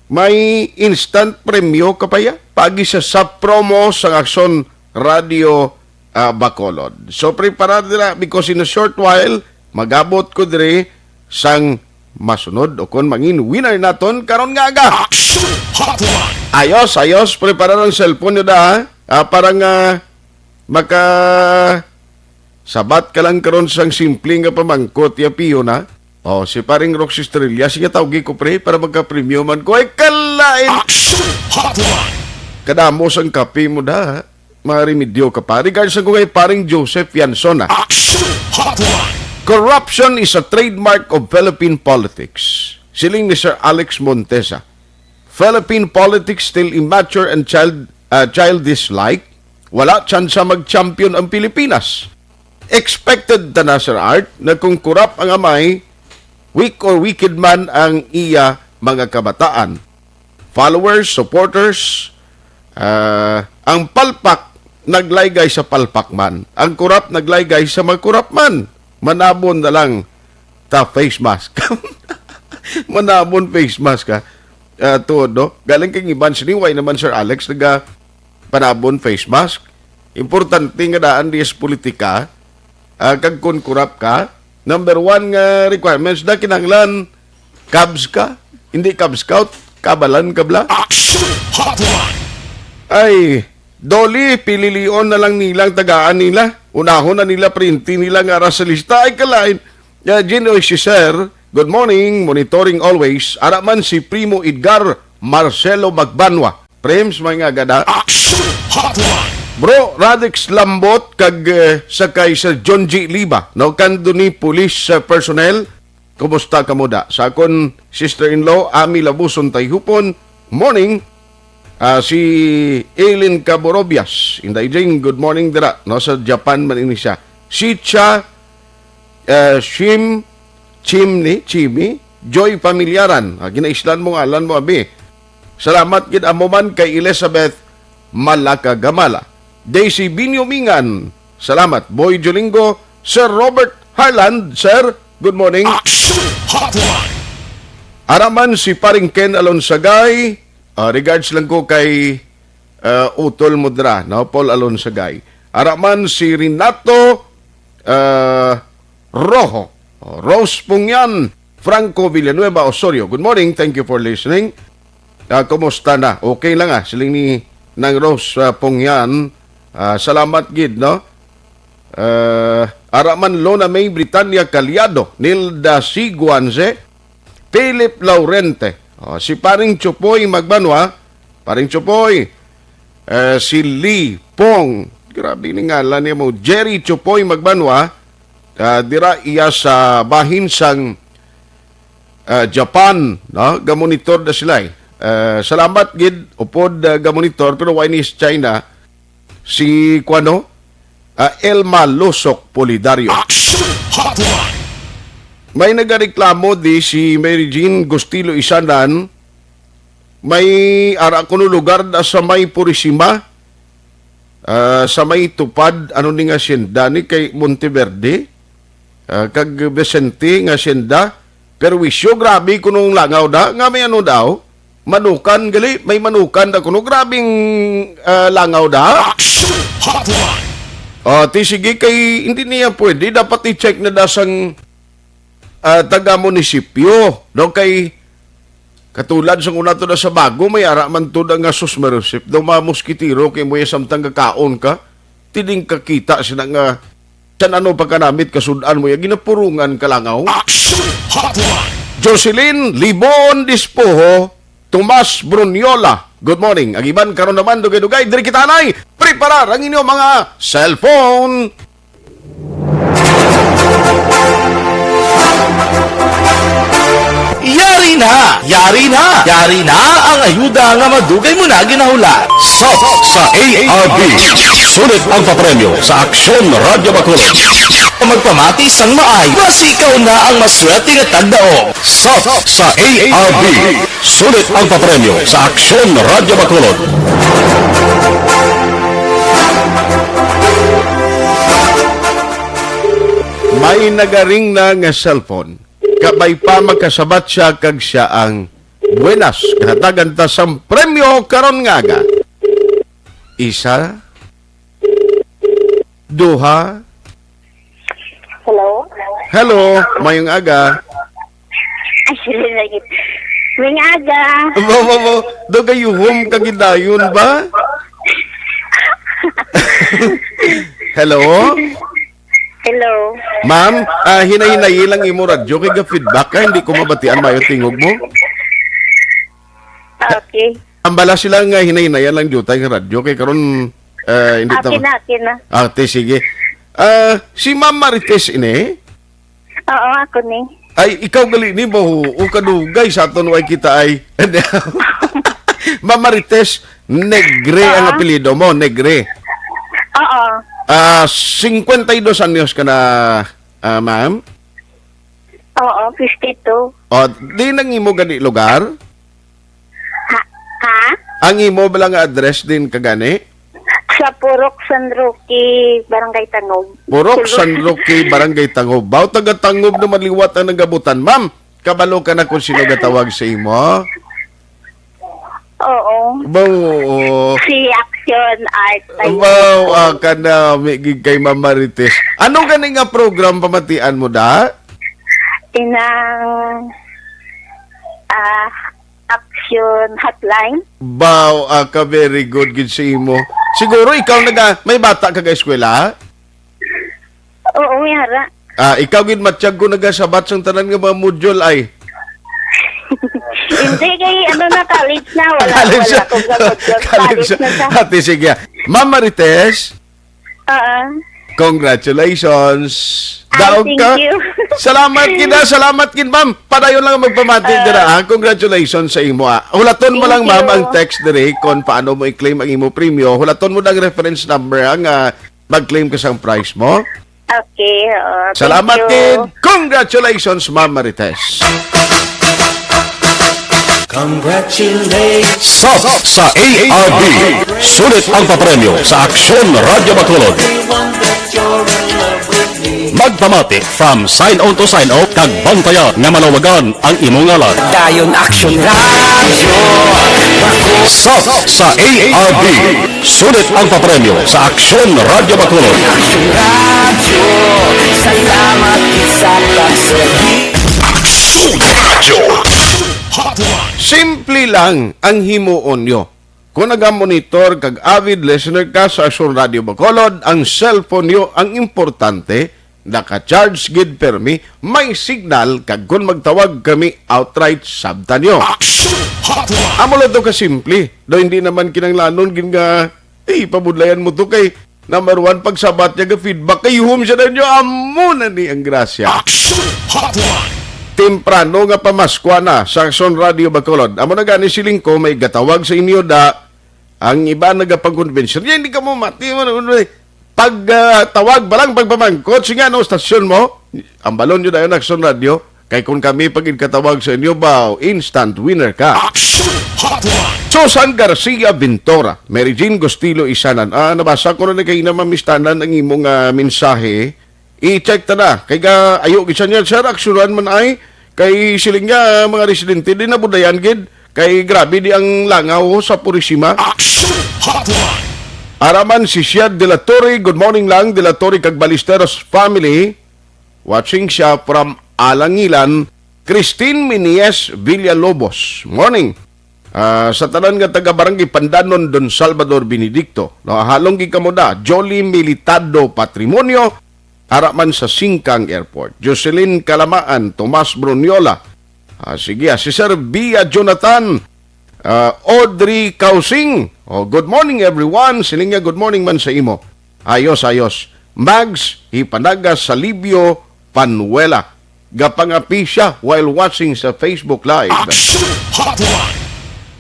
may instant premyo ka pa ya, pagi sa, sa promo sang Action Radio, ah, Bacolod. So, preparar dira because in a short while, magabot ko diri sang masunod o kon mangin winner naton karon nga aga. Action Hotline. Ayos, ayos, preparar ang cellphone nyo da, ha? Ah, para nga maka sabat ka lang karon sang simple nga pamangkot, ya piyo na. Oh, si paring Rox Estrella, sige, tawgi ko, pre, para magka-premyo man ko. Ay, kalain! Action Hotline! Kadamo sang kape mo da, ha? Mga remedyo ka pa. Regards sa ko kay paring Joseph Yansona. Action Hotline! Corruption is a trademark of Philippine politics. Siling ni Sir Alex Montesa, Philippine politics still immature and child, uh, childish-like. Wala tsansa mag-champion ang Pilipinas. Expected ta na, Sir Art, na kung kurap ang amay, weak or wicked man ang iya mga kabataan. Followers, supporters, ah, ang palpak naglaygay sa palpak man. Ang kurap naglaygay sa mga kurap man. Manabon na lang ta face mask. Manabon face mask ka. Ah, tuod, no? Galing kay iban sini, way naman, Sir Alex, naga panabon face mask. Importante nga daan di sa politika, ah, kag kon kurap ka, number one nga requirements na kinahanglan, Cubs ka, hindi Cub Scout, kabalan ka bla. Action Hotline! Ay, Dolly, pililion na lang nilang tagaan nila. Unahon na nila, printi nila nga ara sa lista. Ay, kalain. Ya, Jin, oy, si Sir, good morning, monitoring always. Ara man si Primo Edgar Marcelo Magbanwa. Prems, may nga gada. Action Hotline! Bro, Radix Lambot kag, eh, sa kay Sir John G Liba, no? Kanduni police, eh, personnel, kumusta kamo da? Sa akon sister-in-law, Ami Labuson Tayhupon, morning. Ah, si Eileen Caborobias, Inday Jing, good morning dira, no? Sa Japan man ini siya. Si Cha eh, Shim, Chimni, Chimi, Joy Familiaran. Ah, ginaislan mo ngalan mo, abi. Salamat gid amo man kay Elizabeth Malakagamala. Daisy Binyomingan, salamat. Boy Jolingo, Sir Robert Harland, sir, good morning. Action Hotline. Ara man si Paring Ken Alonsagay, ah, regards lang ko kay, ah, utol mo dira, no? Paul Alonsagay. Ara man si Renato, ah, Rojo, Rose Pungyan, Franco Villanueva Osorio. Good morning, thank you for listening. Ah, kumusta na? Okay lang, ah, siling ni Nang Rose, ah, Pungyan. Ah, salamat gid, no? Ah, ara man Lona May Britannia Caliado, Nilda Siguanze, Philip Laurente. Oh, si Paring Chupoy Magbanwa, Paring Chupoy, eh, si Lee Pong. Grabe ni ngalan niya mo. Jerry Chupoy Magbanwa, ah, dira iya sa bahin sang, ah, Japan, no? Gamonitor na sila, eh. Eh, salamat gid, upod, ah, gamonitor, pero why ni China? Si, kuano? Ah, Elma Losok Polidario. Action Hotline. May nagareklamo di si Mary Jean Gustilo Isanan, may ara kuno lugar da sa may Purisima, ah, sa may tupad, ano ni nga hacienda ni kay Monteverde, ah, kag Vicente nga hacienda. Perwisyo, grabe kuno ang langaw da, nga may ano daw, manukan gali, may manukan da kuno, grabing, ah, langaw da. Action Hotline. Ah, ti sige kay hindi niya pwede, dapat i-check na da sang, ah, taga munisipyo, no? Kay katulad sang una to na sa bago, may ara man to na nga sus merusip daw mga moskitero kay mo ya samtang gakaon ka, tining kakita sila nga san ano pagkanamit kasud-an mo ya, ginapurungan ka langaw. Action Hotline. Jocelyn Libon Dispoho, Tomas Bruniola. Good morning. Ang iban karon naman, dugay-dugay, diri kita anay. Preparar ang inyong mga cellphone. Yari na! Yari na! Yari na ang ayuda nga madugay mo na ginahulat. Sa, sa A R B, sulit ang papremyo sa Aksyon Radyo Bacolod. Magpamati sang maay, basi ikaw na ang maswerte nga tagdaog. Sa, sa A R B, sulit ang papremyo sa Aksyon Radyo Bacolod. May nagaring na nga cellphone. Kabay pa makasabat siya kag siya ang buenas. Kahatagan ta sang premyo karon nga aga. Isa, duha. Hello? Hello, mayong aga. Ay, sila lagi. Mayong aga. Bo, bo, bo. Dugayuhom ka gidayon ba? Hello? Hello. Ma'am, ah, hinay-hinayi lang imo radyo kay ga-feedback ka, hindi ko mabatian mayo tingog mo. Okay. Ang bala sila nga hinay-hinayan lang jutay nga radyo kay karon, eh, hindi Okay tama. na, okay na. Ah, te, sige. Ah, si Ma'am Marites ini? Oo, ako ni. Ay, ikaw gali ni, baho, o kadugay sa aton way kita ay. Ma'am Marites Negre ang Ah. apelyido mo, Negre. Oo. Ah, cincuenta y dos anyos ka na, ah, ma'am? Oo, fifty-two. O, di nang imo gani lugar? Ha? Ha? Ang imo bala nga address din ka gani? Sa Purok San Roque, Barangay Tangub. Purok San Roque, Barangay Tangub. Baw taga Tangub naman liwat ang nagabutan. Ma'am, kabalo ka na kung sino gatawag sa imo? Oo. Baw, oo. Si Action Art. Ayun. Baw, ah, ka na, may gig kay Ma'am Marites. Ano gani nga program pamatian mo, da? Inang, ah, Action Hotline. Baw, ah, ka very good gid sa imo. Siguro ikaw naga, may bata ka ga eskwela? Oo, may ara. Ah, ikaw gid matyag ko nagasabat sang tanan nga mga module ay. Hindi, kay ano na, college na, wala, College wala na. Akong module. College College na. na siya. Ate, sige. Ma'am Marites, Oo. Congratulations. Ay, Daog thank ka. you. Salamat gid, ah. Salamat gid, ma'am. Padayon lang magpamati Ah. dira, ah. Congratulations sa imo, ah. Hulaton mo Thank lang, ma'am, you. ang text diri kung paano mo i-claim ang imo premyo. Hulaton mo ang reference number, ah, nga mag-claim ka sang prize mo. Okay, oo. Thank Salamat, you. Kid. Congratulations, Ma'am Marites. Congratulations. Sub sa A R B. Sulit ang papremyo sa Aksyon Radyo Bacolod. Everyone that you're in love with me. Magpamati from sign on to sign off kag bantaya nga malawagan ang imong ngalan. Dayon Aksyon Radyo. Sub sa A R B. Sulit ang papremyo sa Aksyon Radyo Bacolod. Aksyon Radyo, salamat sa pagsulit. Aksyon Radyo. Simple lang ang himuon nyo. Kung naga-monitor kag avid listener ka sa Aksyon Radyo Bacolod, ang cellphone nyo ang importante, naka-charge gid permi, may signal, kag kung magtawag kami outright, sabtan nyo. Action Hotline! Amo lang to kasimple. Do hindi naman kinanglanon gid nga, eh, pabudlayan mo to kay number one, pagsabat niya ga feedback kay home siya na nyo, amo na ni ang grasya. Action Hotline! Temprano nga pamaskwa na sa Aksyon Radyo Bacolod. Amo na gani siling ko, may gatawag sa inyo da, ang iba nagapang-convention. Yan, hindi ka mo mati. Pag ah, tawag pa lang, pagpamangkot, sige, ano stasyon mo? Ang balon nyo dayon, Aksyon Radyo. Kay kung kami pag katawag sa inyo ba, instant winner ka. Action Hotline! Susan Garcia Ventura, Mary Jean Gustilo Isanan. Ah, nabasa ko na ni kay na mamistanan ang imong ah, mensahe. I-check ta na. Kay ga, ayo gid siya niya, sir, aksyonan man ay. Kay siling niya, mga residente, di nabudayan gid. Kay grabe di ang langaw sa Purisima. Action Hotline! Araman si Siad de la Torre. Good morning lang, de la Torre kag Ballesteros family. Watching siya from Alangilan. Christine Minies Villalobos. Morning. Ah, sa tanan nga taga Barangay Pandanon, Don Salvador Benedicto. No, halong gid kamo da. Jolly Militado Patrimonio, ara man sa Singkang Airport. Jocelyn Kalamaan, Tomas Bruniola. Ah, sige, ah, si Sir Bia Jonathan, ah, Audrey Kausing. Oh, good morning, everyone. Siling niya, good morning man sa imo. Ayos, ayos. Mags Hipanaga Salibio Panuela. Gapangapi siya while watching sa Facebook Live. Action Hotline!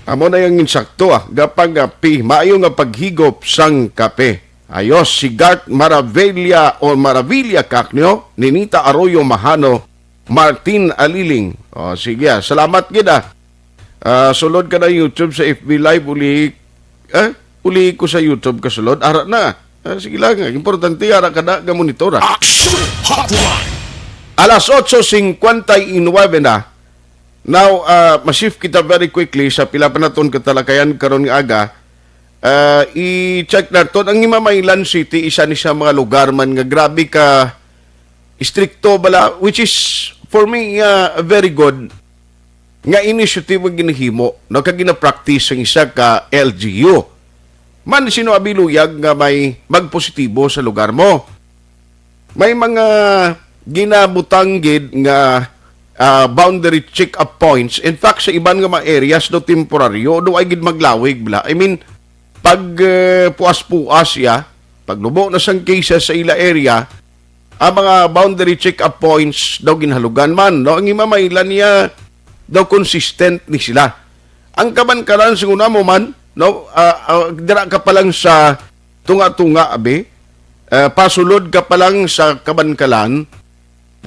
Amo na yung insakto, ah. Gapangapi. Maayo nga paghigop sang kape. Ayos, si Gart Maravilla o Maravilla Cacnio, Ninita Arroyo Mahano, Martin Aliling. O, sige, ah. Salamat gid, ah. Ah, sulod ka na YouTube sa F B Live, uli, eh, uli ko sa YouTube ka sulod. Ara na. Ah, sige lang, ah. Importante, ara ka na, nga monitor, ah. Action Hotline! Alas otso cincuenta y nueve na. Now, ah, ma-shift kita very quickly sa pila pa naton katalakayan karon nga aga. Ah, i-check naton ang Himamaylan City, isa ni sa mga lugar man nga grabe ka istrikto bala, which is for me, ah, very good nga initiative ang ginahimo, no, kag gina-practice sang isa ka L G U. Man, sino abi luyag nga may magpositibo sa lugar mo? May mga ginabutang gid nga, ah, boundary check-up points. In fact, sa iban nga mga areas do temporaryo, do ay gid maglawig bala. I mean, pag, eh, puas-puas ya, pagnubo na sang cases sa ila area, ang mga boundary check-up points daw ginhalugan man, no? Ang Himamaylan niya daw consistent ni sila. Ang Kabankalan, sa una mo man, no, ah, ah, dira ka pa lang sa tunga-tunga, abi, ah, pasulod ka pa lang sa Kabankalan,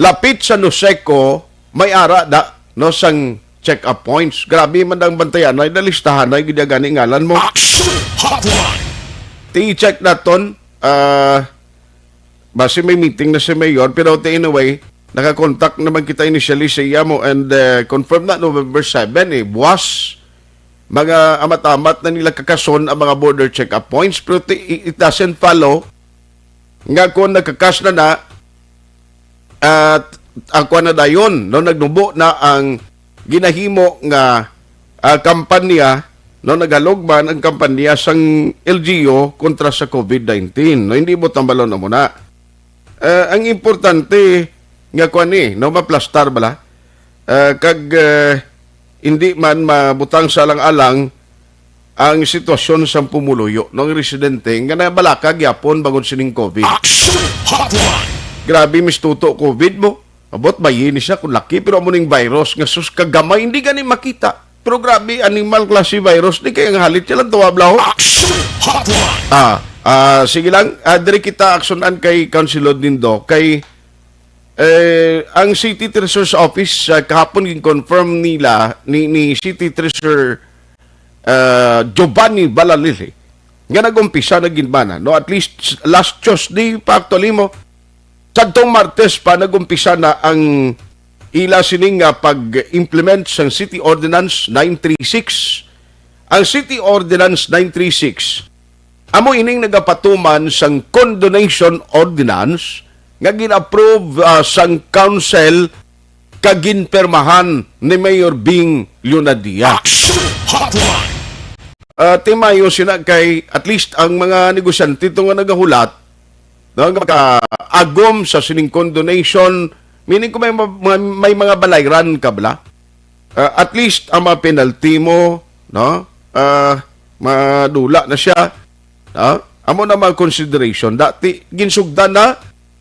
lapit sa Noseco, may ara da, no, sang check-up points. Grabe man ang bantayan, ay nalistahan, ay gid gani ngalan mo. Action Hotline! Ti-check naton, ah, basi may meeting na si Mayor, pero ti anyway, nakakontak naman kita initially sa iya mo and, eh, confirm na November seven, eh, buwas. Mga amat-amat na nila kakason ang mga border check-up points, pero ti-, it doesn't follow nga kung nagkakas na na, at ang kuwan na dayon, no, nagnubo na ang ginahimo nga, ah, kampanya, no, nagalog man ang kampanya sang L G U kontra sa COVID nineteen, no, hindi mo tambalon na muna. Ah, ang importante nga kuwan ni, no, maplastar bala, ah, kag, ah, hindi man mabutang sa alang-alang ang sitwasyon sang pumuluyo, no, ang residente nga nabalaka gyapon bangod sining COVID. Action Hotline! Grabe, mistuto COVID mo. Abot, bayi ni siya kung laki, pero amo ning virus nga sus kagamay, hindi gani makita. Pero grabe, animal klase virus, di kaya nga halit siya lang tuwa, blaho. Action Hotline! Ah, Ah, sige lang, ah, diri kita aksyonan kay Councilor Dindo, kay, eh, ang City Treasurer's Office, ah, kahapon gin-confirm nila ni, ni City Treasurer, ah, Giovanni Balalili nga nag-umpisa na gid man, no? At least last Tuesday pa, actually, mo, sadtong Martes pa nag-umpisa na ang ila sining nga pag-implement sang City Ordinance nine three six. Ang City Ordinance nine three six, amo ining nagapatuman sang Condonation Ordinance nga gin-approve, ah, sang Council kag ginpirmahan ni Mayor Bing Leonadia. Action Hotline! Ah, timayo sina kay at least ang mga negosyante to nga nagahulat, no, nga makaagom sa sining condonation, meaning kung may ma-, may, may mga balayran ka bala, ah, at least ang mga penalty mo, no, ah, madula na siya, no? Amo na mga consideration. Dati, ginsugdan na.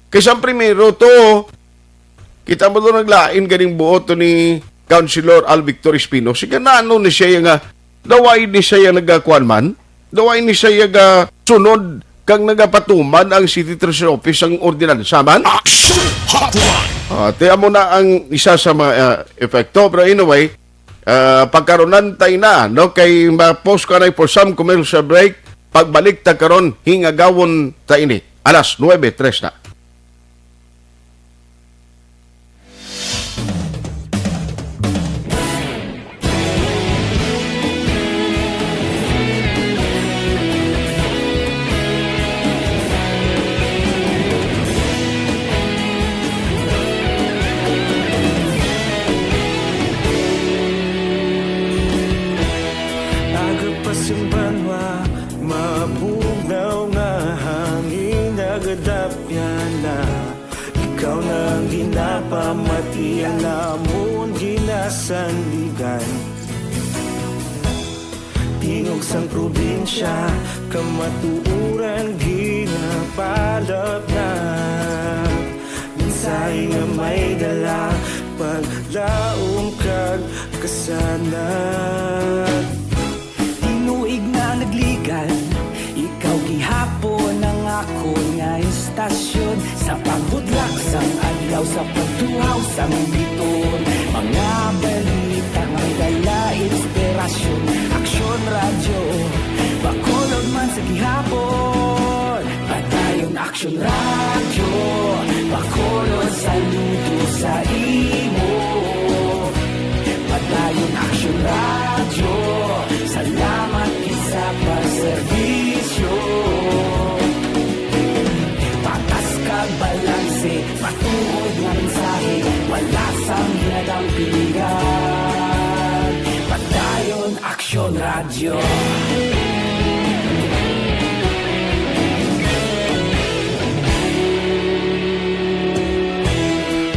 Kay sa primero to, kita mo to naglain ganing buot to ni Councilor Al Victor Espino. Sige na, ano ni siya nga, daway ni siya nagakuan man? Daway ni siya ga sunod kang nagapatuman ang City Treasurer Office ang ordinansa man? Action Hotline! Ah, tiyan mo na ang isa sa mga, ah, epekto. Pero anyway, ah, pagkaronan tayo na, no? Kay ma-post ka na for some commercial break. Pagbalik ta karon, hingagawon ta ini. Alas nuebe tres na. Aga pa sing banwa, mabugnaw nga hangin, nagadapyan na. Ikaw na ang ginapamati, ang amon ginasandigan. Tingog sang probinsya, kamatuoran ginapalapnag. Mensahe nga may dala, paglaom kag kasanag. Tinuig na nagligan, ikaw gihapon ang akon nga istasyon. Sa pagbutlak sang adlaw, sa pagtuhaw sang biton, mga balita nga may dala inspirasyon. Aksyon Radyo, Bacolod man sa gihapon. Padayon Aksyon Radyo, Bacolod, saludo sa imo. Padayon Aksyon Radyo, salamat gid sa pagserbisyo. Patas kag balanse, matuod nga mensahe, wala sang ginadampigan. Padayon Aksyon Radyo.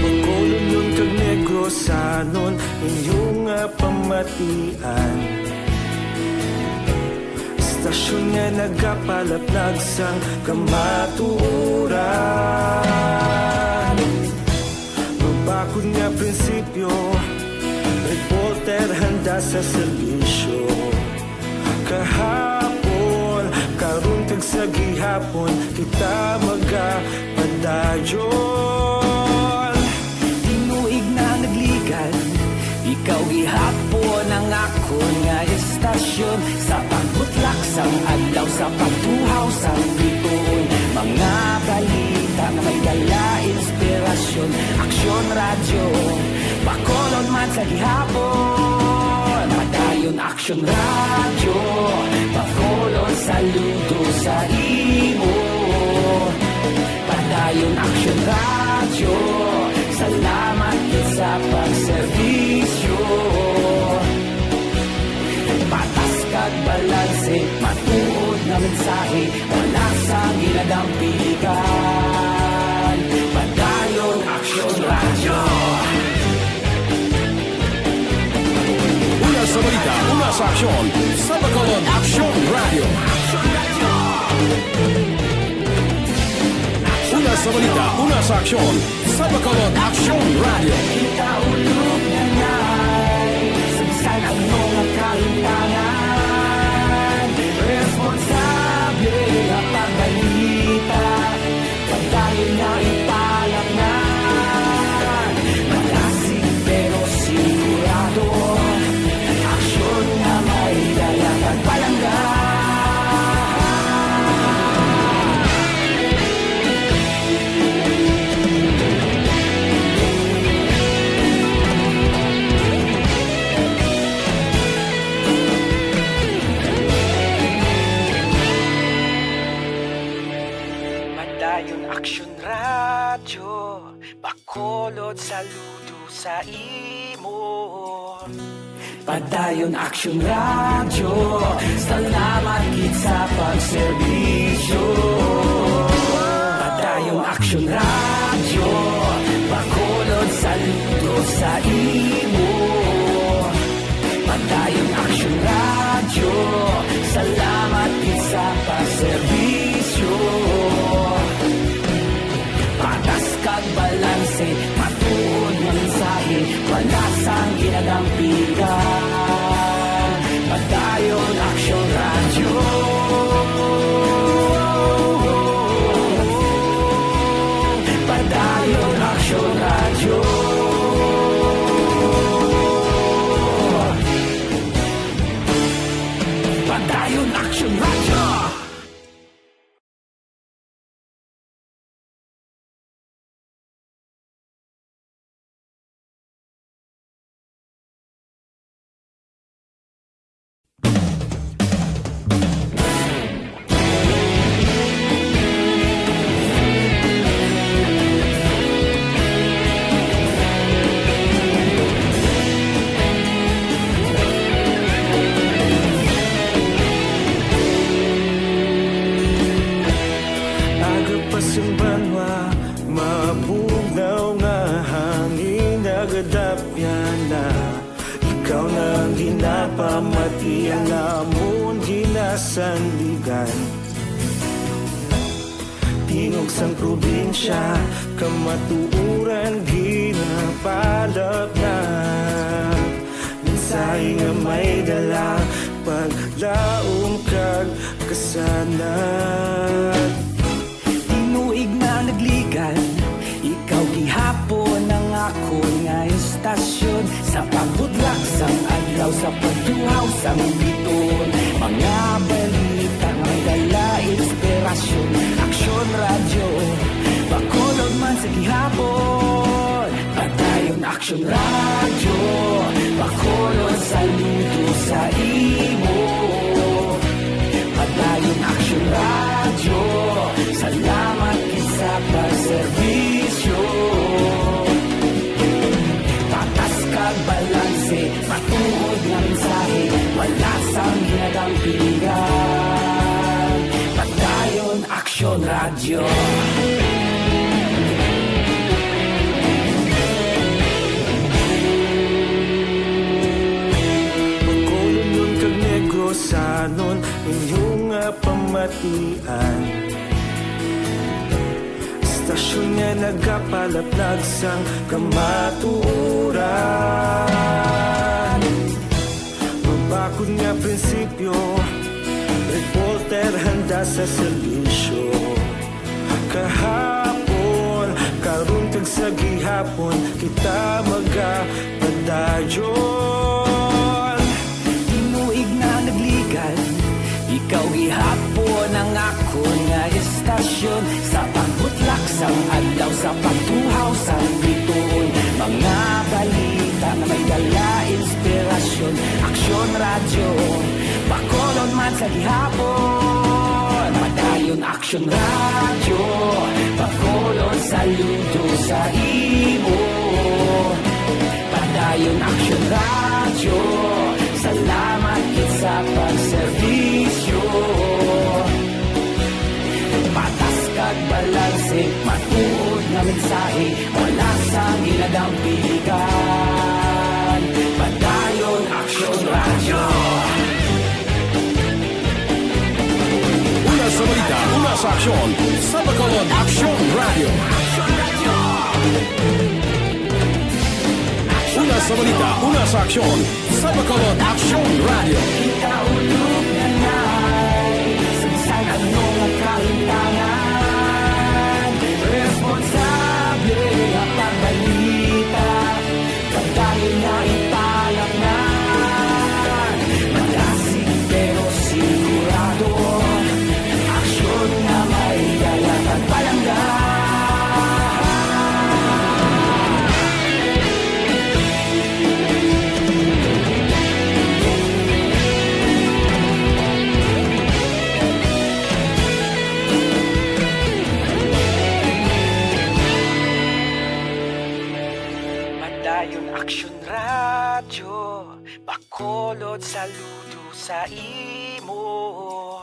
Bacolodnon kag Negrosanon, inyo nga pamatian. Istasyon nga nagapalaplag sang kamatuoran. Mabakod nga prinsipyo, reporter handa sa serbisyo. Kahapon, karon kag sa gihapon, kita magapadayon. Tinuig na nagligan, ikaw gihapon ang akon nga istasyon. Sa pagbutlak sang adlaw, sa pagtuhaw sang bituon, mga balita nga may dala inspirasyon. Aksyon Radyo, Bacolod man sa gihapon. Padayon Aksyon Radyo, Bacolod, saludo sa imo. Padayon Aksyon Radyo, salamat gid sa pagserbisyo. Patas kag balanse, matuod nga mensahe, wala sang ginadampigan. Padayon Aksyon Radyo. Una sa balita, una sa aksyon, sa Bacolod Aksyon Radyo. Una sa balita, una sa aksyon, sa Bacolod Aksyon Radyo. Kita ulog na ngay, sa bisan ano nga kahimtangan, responsable nga pag- Saludo sa imo. Padayon Aksyon Radyo, salamat gid sa pagserbisyo. Padayon Aksyon Radyo, Bacolod, saludo sa imo. Padayon Aksyon Radyo, salamat gid sa pagserbisyo. Patas kag balanse, matuod nga mensahe, wala sang ginadampigan. Padayon Aksyon Radyo. Padayon Aksyon Radyo. Padayon Aksyon Radyo. Aga pa sing banwa, mabugnaw nga hangin nagadapyan na. Ikaw na ang ginapamati, ang amon ginasandigan. Tingog sang probinsya, kamatuoran ginapalapnap. Mensahe nga may dala, paglaom kag kasanag. Tinuig na nagligan, ikaw gihapon ang akon nga istasyon. Sa pagbutlak sang adlaw, sa pagtuhaw sang bituon, mga balita may dala inspirasyon. Aksyon Radyo, Bacolod man sa gihapon. Padayon Aksyon Radyo, Bacolod, saludo sa imo. Padayon Aksyon Radyo, salamat gid sa pagserbisyo. Patas kag balanse, matuod nga mensahe, wala sang ginadampigan. Padayon Aksyon Radyo. Bacolodnon kag Negrosanon, inyo nga pamatian. Istasyon nga nagapalaplag sang kamatuoran. Mabakod nga prinsipyo, reporter handa sa serbisyo. Kahapon, karon kag sa gihapon, kita magapadayon. Tinuig na nagligan, ikaw gihapon ang akon nga istasyon. Sa pagbutlak sang adlaw, sa pagtuhaw sang bituon, mga balita nga may dala inspirasyon. Aksyon Radyo, Bacolod man sa gihapon. Padayon Aksyon Radyo, Bacolod, saludo sa imo. Padayon Aksyon Radyo, salamat gid sa pagserbisyo. Patas kag balanse, matuod nga mensahe, wala sang ginadampigan. Padayon Aksyon Radyo. Una sa balita, una sa aksyon, sa Bacolod Aksyon Radyo. Una sa balita, una sa aksyon, sa Bacolod Aksyon Radyo. Kita ulog na nai, sa bisan ano nga kahimtangan, responsable nga pagbalita, padayon na ipalapngan. Madasig pero sigurado, aksyon nga may dala kag palangga. Saludo sa imo.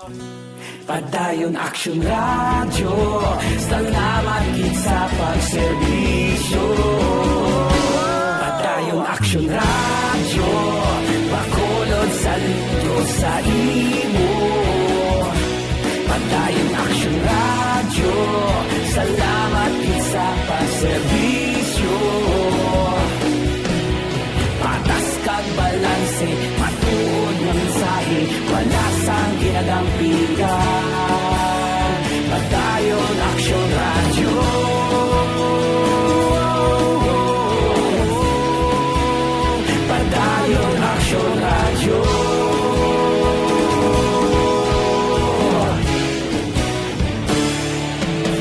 Padayon Action Radio, salamat gid sa pagserbisyo. Padayon Action Radio, Bacolod, saludo sa imo. Padayon Action Radio, salamat gid sa pagserbisyo. Patas kag balanse, matuod nga mensahe, wala sang ginadampigan. Padayon Action Radio. Padayon Action Radio.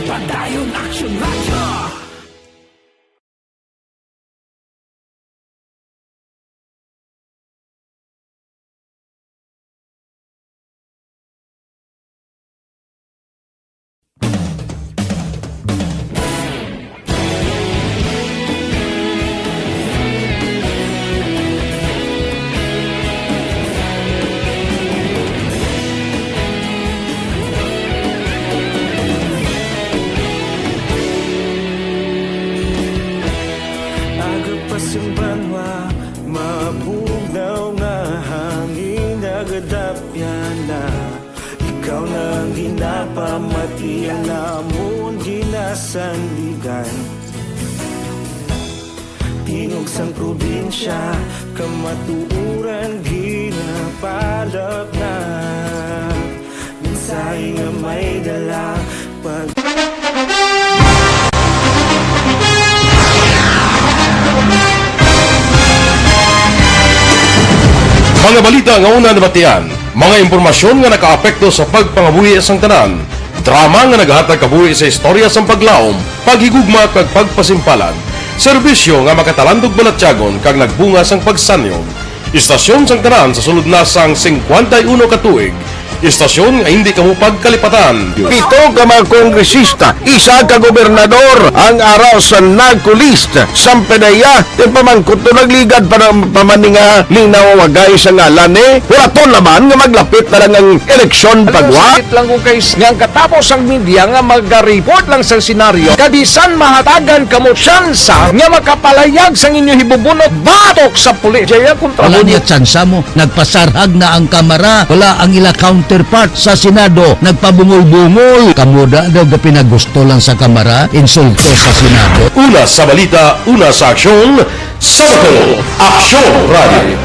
Padayon Action Radio. Aga pa sing banwa, mabugnaw nga hangin nagadapyan na. Ikaw na ang ginapamati, ang amon ginasandigan. Tingog sang probinsya, kamatuoran ginapalapnap. Mensahe nga may dala, pag- Mga balita nga una nabatian, mga impormasyon nga nakaapekto sa pagpangabuhi sang tanan, drama nga nagahatag kabuhi sa istorya sang paglaom, paghigugma kag pagpasimpalan, serbisyo nga makatalandog balatyagon kag nagbunga sang pagsanyog. Istasyon sang tanan sa sulod na sang singkwenta y uno ka tuig. Istasyon nga hindi kamo pagkalipatan. Pito ka mga kongresista, isa ka gobernador ang ara sa NAGCO list. Sang PDEA, ti pamangkot to nagligad pa ng pamaninga linawagay sa ngalan ni Huraton naman nga maglapit na lang ang eleksyon. Alam, pagwa. Sakit lang kung kay nga ang katapos ang media nga magariport lang sa senaryo, kabisan mahatagan kamo tsansa nga makapalayag sang inyo hibubunot batok sa pulis. Jaya kontra. Wala mo niya tsansa mo. Nagpasarhag na ang Kamara. Wala ang ila counterpart sa Senado. Nagpabungol-bungol. Kamo da daw ga pinagusto lang sa Kamara, insulto sa Senado. Una sa balita, una sa aksyon, sa Bacolod, Aksyon Radio.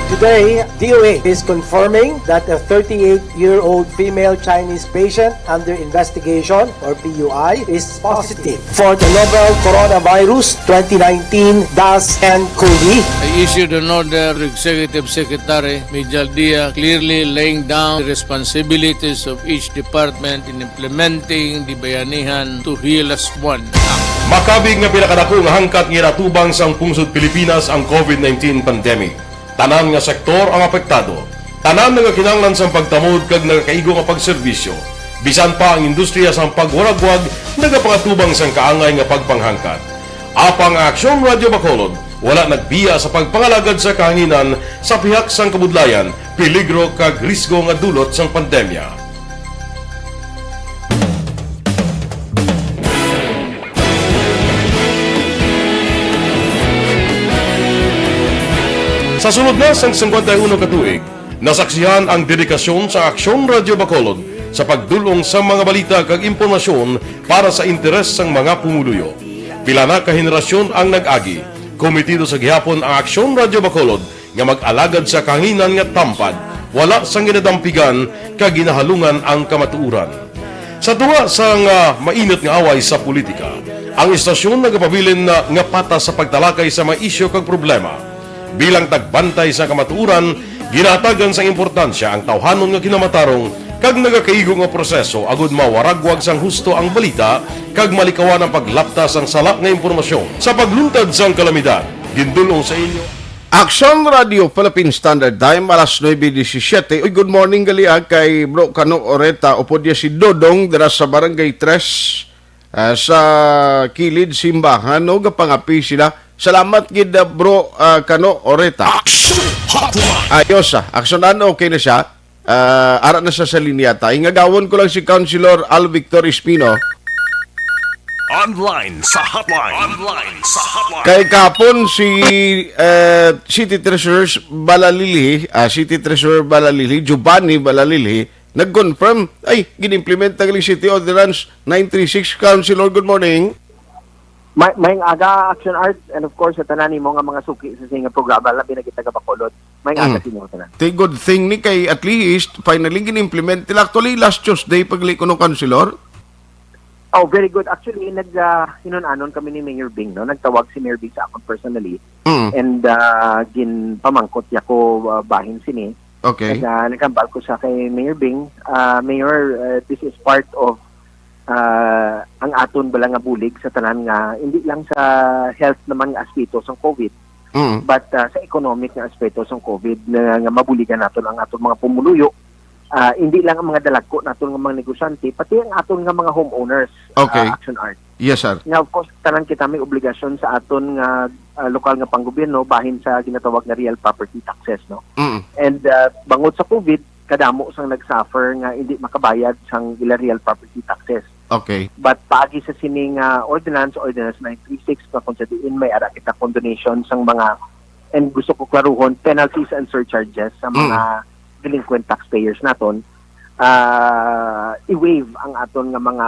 Today, D O H is confirming that a thirty-eight-year-old female Chinese patient under investigation, or P U I, is positive for the novel coronavirus twenty nineteen dash N cov. I issued an order to Executive Secretary Mijal Dia, clearly laying down the responsibilities of each department in implementing the Bayanihan to Heal Us One Act. Makabig nga pinakadako nga hangkat nga ginatubang sang pungsod Pilipinas ang COVID nineteen pandemic. Tanan nga sektor ang apektado. Tanan nagakinahanglan sang pagtamod kag nagakaigo nga pagserbisyo. Bisan pa ang industriya sang pagwaragwag nagapangatubang sang kaangay nga pagpanghangkat. Apang ang Aksyon Radio Bacolod wala nagbiya sa pagpangalagad sa kahanginan sa pihak sang kabudlayan, peligro kag risgo nga dulot sang pandemya. Sa sulod na sang singkwenta y uno ka tuig, nasaksihan ang dedikasyon sa Aksyon Radio Bacolod sa pagdul-ong sa mga balita kag impormasyon para sa interes sang mga pumuluyo. Pila na ka henerasyon ang nag-agi, komitido sa gihapon ang Aksyon Radio Bacolod nga mag-alagad sa kahanginan nga tampad, wala sang ginadampigan kag ginahalungan ang kamatuoran. Sa tunga sang, ah, mainit nga away sa politika, ang istasyon nagapabilin na nga patas sa pagtalakay sa mga isyu kag problema. Bilang tagbantay sa kamatuoran, ginahatagan sang importansya ang tawhanon nga kinamatarong kag nagakaigo nga proseso agud mawaragwag sang husto ang balita kag malikawan ang paglapta sang sala nga impormasyon. Sa pagluntad sang kalamidad, gindul-ong sa inyo. Aksyon Radio Philippine Standard Time, alas nuebe disisiete. Uy, good morning gali, ah, kay Bro Kano Oreta, upod niya si Dodong dira sa Barangay Tres, ah, sa kilid simbahan, no? Gapangapi sila Salamat gid, ah, bro, ah, Kano Oreta. Action Hotline. Ayos, ah. Aksyonan, okay na siya. Ah, ara na siya sa linya ta. Ingagawon ko lang si Councilor Al Victor Espino. Online sa hotline. Online sa hotline. Kay kapon si, eh, City Treasurer Balalilhi, ah, City Treasurer Balalilhi, Giovanni Balalilhi, nag-confirm, ay, gin-implement na galing City Ordinance nine three six. Councilor, good morning. May, may aga, Action Art, and of course, sa tanan nimo nga mga suki sa sini nga programa, labi na kita taga Bacolod. May aga Mm. sa inyo tanan. The good thing ni kay at least, finally, gin-implement nila. Actually, last Tuesday, pagli ko no, Councilor. Oh, very good. Actually, nag, ah, hinun-anon kami ni Mayor Bing, no? Nagtawag si Mayor Bing sa akon personally. Mm. And, ah, ginpamangkot niya ko, ah, bahin sini. Okay. Nag, ah, naghambal ko sa kay Mayor Bing. Ah, Mayor, ah, this is part of, ah, ang aton bala nga bulig sa tanan nga, hindi lang sa health naman nga aspeto sang COVID, Mm. but, ah, sa economic nga aspeto sang COVID na, nga mabuligan naton ang aton mga pumuluyo. Ah, hindi lang ang mga dalagko naton nga mga negosyante, pati ang aton nga mga homeowners, Okay. ah, Action Art. Yes, sir. Nga, of course, tanan kita may obligasyon sa aton nga, ah, lokal nga panggobyerno bahin sa ginatawag nga real property taxes, no? Mm. And, ah, bangod sa COVID, kadamo sang nag-suffer nga hindi makabayad sang ila real property taxes. Okay. But paagi sa sini nga ordinance, Ordinance nine three six, nga kung sa diin may ara kita condonation sang mga, and gusto ko klaruhon, penalties and surcharges sa Mm. mga delinquent taxpayers naton, ah, i-waive ang aton nga mga,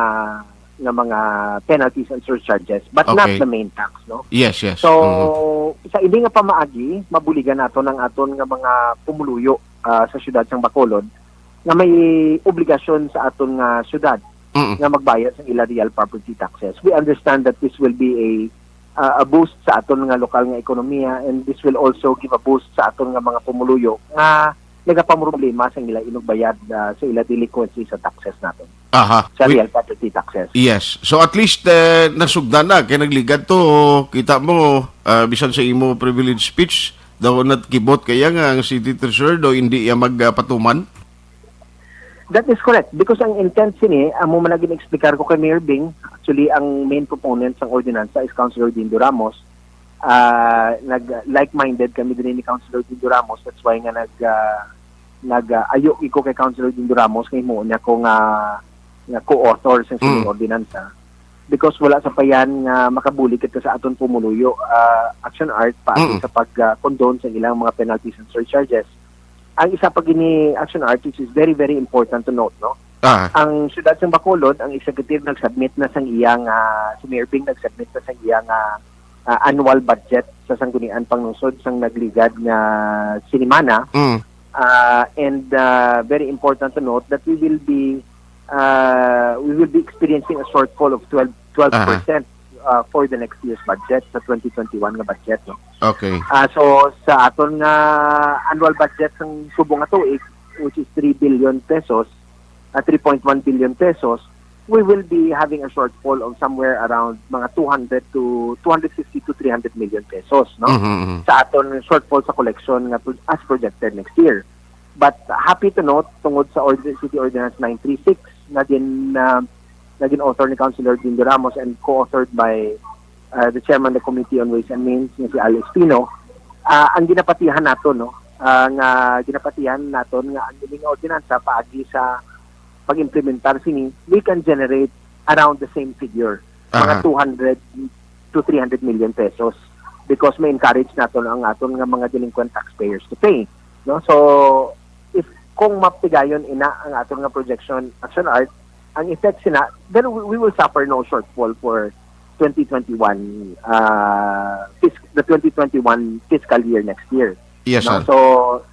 nga mga penalties and surcharges, but not Okay. the main tax, no? Yes, yes. So, Mhm. sa ini nga pamaagi, mabuligan naton ang aton nga mga pumuluyo, ah, sa siyudad sang Bacolod nga may obligasyon sa aton nga siyudad Mm. nga magbayad sa ila real property taxes. We understand that this will be a, ah, a boost sa aton nga lokal nga ekonomiya, and this will also give a boost sa aton nga mga pumuluyo nga nagapamroblema sa ila inugbayad, ah, sa ila delinquency sa taxes naton. Aha. Sa Wi- real property taxes. Yes. So at least, eh, nasugdan na kay nagligad to, kita mo, ah, bisan sa imo privilege speech, daw natkibot kaya nga ang City Treasurer daw hindi iya magpatuman. That is correct. Because ang intent sini, amo man ang gin-explicar ko kay Mayor Bing, actually, ang main proponent sang ordinansa is Councilor Dindo Ramos. Ah, nag, like-minded kami diri ni Councilor Dindo Ramos. That's why nga nag, ah, nag, ah, ayo ko kay Councilor Dindo Ramos nga himuon niya ko nga, nga co-author sa sining Mm. ordinansa. Because wala sa payan nga makabulig kita sa aton pumuluyo, ah, Action Art, paagi Mm. sa pag, ah, condone sa ilang mga penalties and surcharges. Ang isa pa gini, Action Art, which is very, very important to note, no? Ah. Ang siyudad sa Bacolod, ang executive nag-submit na sang iya nga, si Mayor Bing nag-submit na sang iya nga, ah, annual budget sa Sangguniang Panglungsod sang nagligad nga sinimana. Mm. Ah, and, ah, very important to note that we will be, ah, we will be experiencing a shortfall of twelve, twelve percent, ah, for the next year's budget, sa twenty twenty-one nga budget, no? Okay. Ah, so, sa aton nga annual budget sang subong nga tuig, which is three billion pesos, ah, three point one billion pesos, we will be having a shortfall of somewhere around mga two hundred to, two hundred fifty to three hundred million pesos, no? Mhm, mhm. Sa aton shortfall sa collection nga pro-, as projected next year. But happy to note, tungod sa Ord-, City Ordinance nine three six na gin-, ah, na gin-author ni Councilor Dindo Ramos and co-authored by, ah, the chairman of the Committee on Ways and Means, nga si Al Espino, ah, ang ginapatihan nato, no, ah, nga ginapatihan naton nga ang ining ordinansa paagi sa pag-implementar sini, we can generate around the same figure, mga Aha. two hundred to three hundred million pesos, because may encourage naton ang aton nga mga delinquent taxpayers to pay, no? So, if, kung mapigayon ina ang aton nga projection, Action Art, ang effect sina, then we, we will suffer no shortfall for twenty twenty-one, uh, fisc-, the twenty twenty-one fiscal year next year. Yes, no? Sir. So,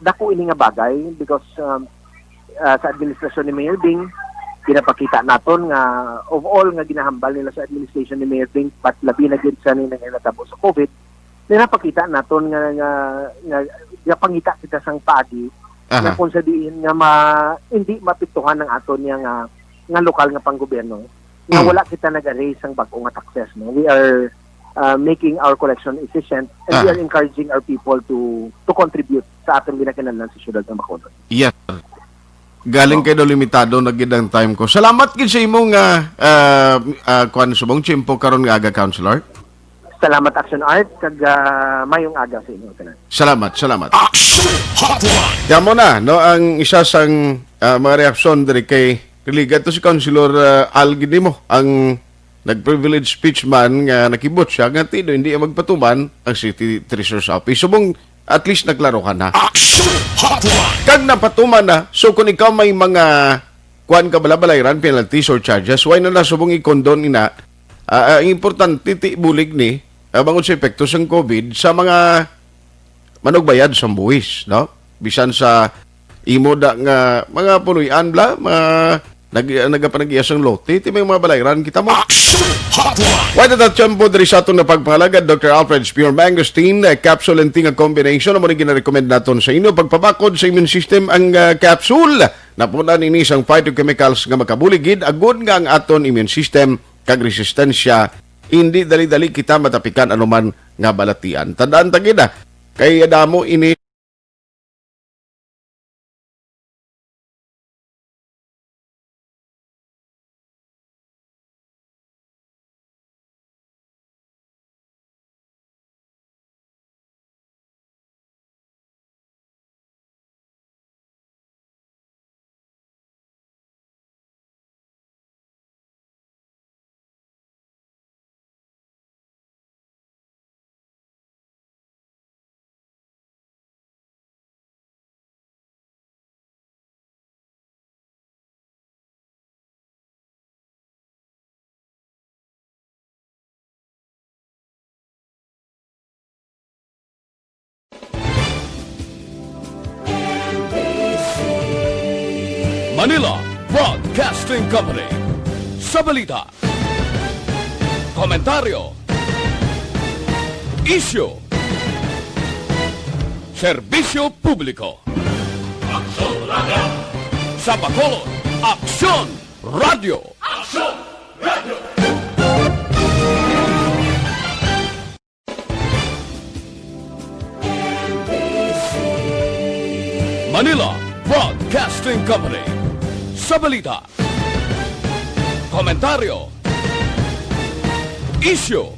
dako ini nga bagay because, um, uh, sa administrasyon ni Mayor Bing, ginapakita naton nga of all nga ginahambal nila sa administration ni Mayor Bing, but labi na gid sa ni nga natabo sa COVID, ginapakita naton nga, nga, nga, gapangita kita sang paagi Aha. na kung sa diin nga ma-, hindi mapiktuhan ang aton niya nga, nga lokal nga panggobyerno, nga Hmm. wala kita nag-raise sang bag-o nga taxes, no? We are, uh, making our collection efficient, and we Ah. are encouraging our people to, to contribute sa aton ginakinahanglan sa siyudad ng Bacolod. Yes, sir. Galing Oh. kay daw limitado na gid ang time ko. Salamat gid sa imo nga, ah, ah, kuwan, subong tiyempo karon nga aga, Councilor. Salamat, Action Art, kag, ah, mayong aga sa inyo tanan. Salamat, salamat. Action Hotline! Yan mo na, no, ang isa sang, ah, mga reaksyon diri kay Riliga to si Councilor, ah, Al gid nimo, ang nag-privilege speech man nga nakibot siya nga ti-, hindi magpatuman ang City Treasurer's Office. Subong at least naklaruhan na. Action Hotline! Kag napatuman na, so kung ikaw may mga kuan ka balabalayran, penalties or charges, why na nasubong i-condone ina? Ah, ah, ang importante, ti bulig ni, ah, bangod sa epekto sang COVID sa mga manugbayad sang buhis, no? Bisan sa imo da nga mga punoy-an bla, mga nag-, nagapanag-iya sang lote, ti may mga balayran kita mo. Action Hotline! Why the tiempo diri sa aton nga pagpangalagad, Doctor Alfred's Pure Mangosteen, eh, capsule and tea nga combination, amo ni ginarecommend naton sa inyo. Pagpabakod sa immune system ang, ah, capsule. Napunan ini sang phytochemicals nga makabulig gid, agod nga ang aton immune system kag resistensya, hindi dali-dali kita matapikan anuman nga balatian. Tandaan ta gid, ah, kay damo ini. Manila Broadcasting Company. Sa balita, komentaryo, isyu, serbisyo publiko. Aksyon Radio. Sa Bacolod, Aksyon Radio. Aksyon Radio. Manila Broadcasting Company. Sa balita, komentaryo, isyu,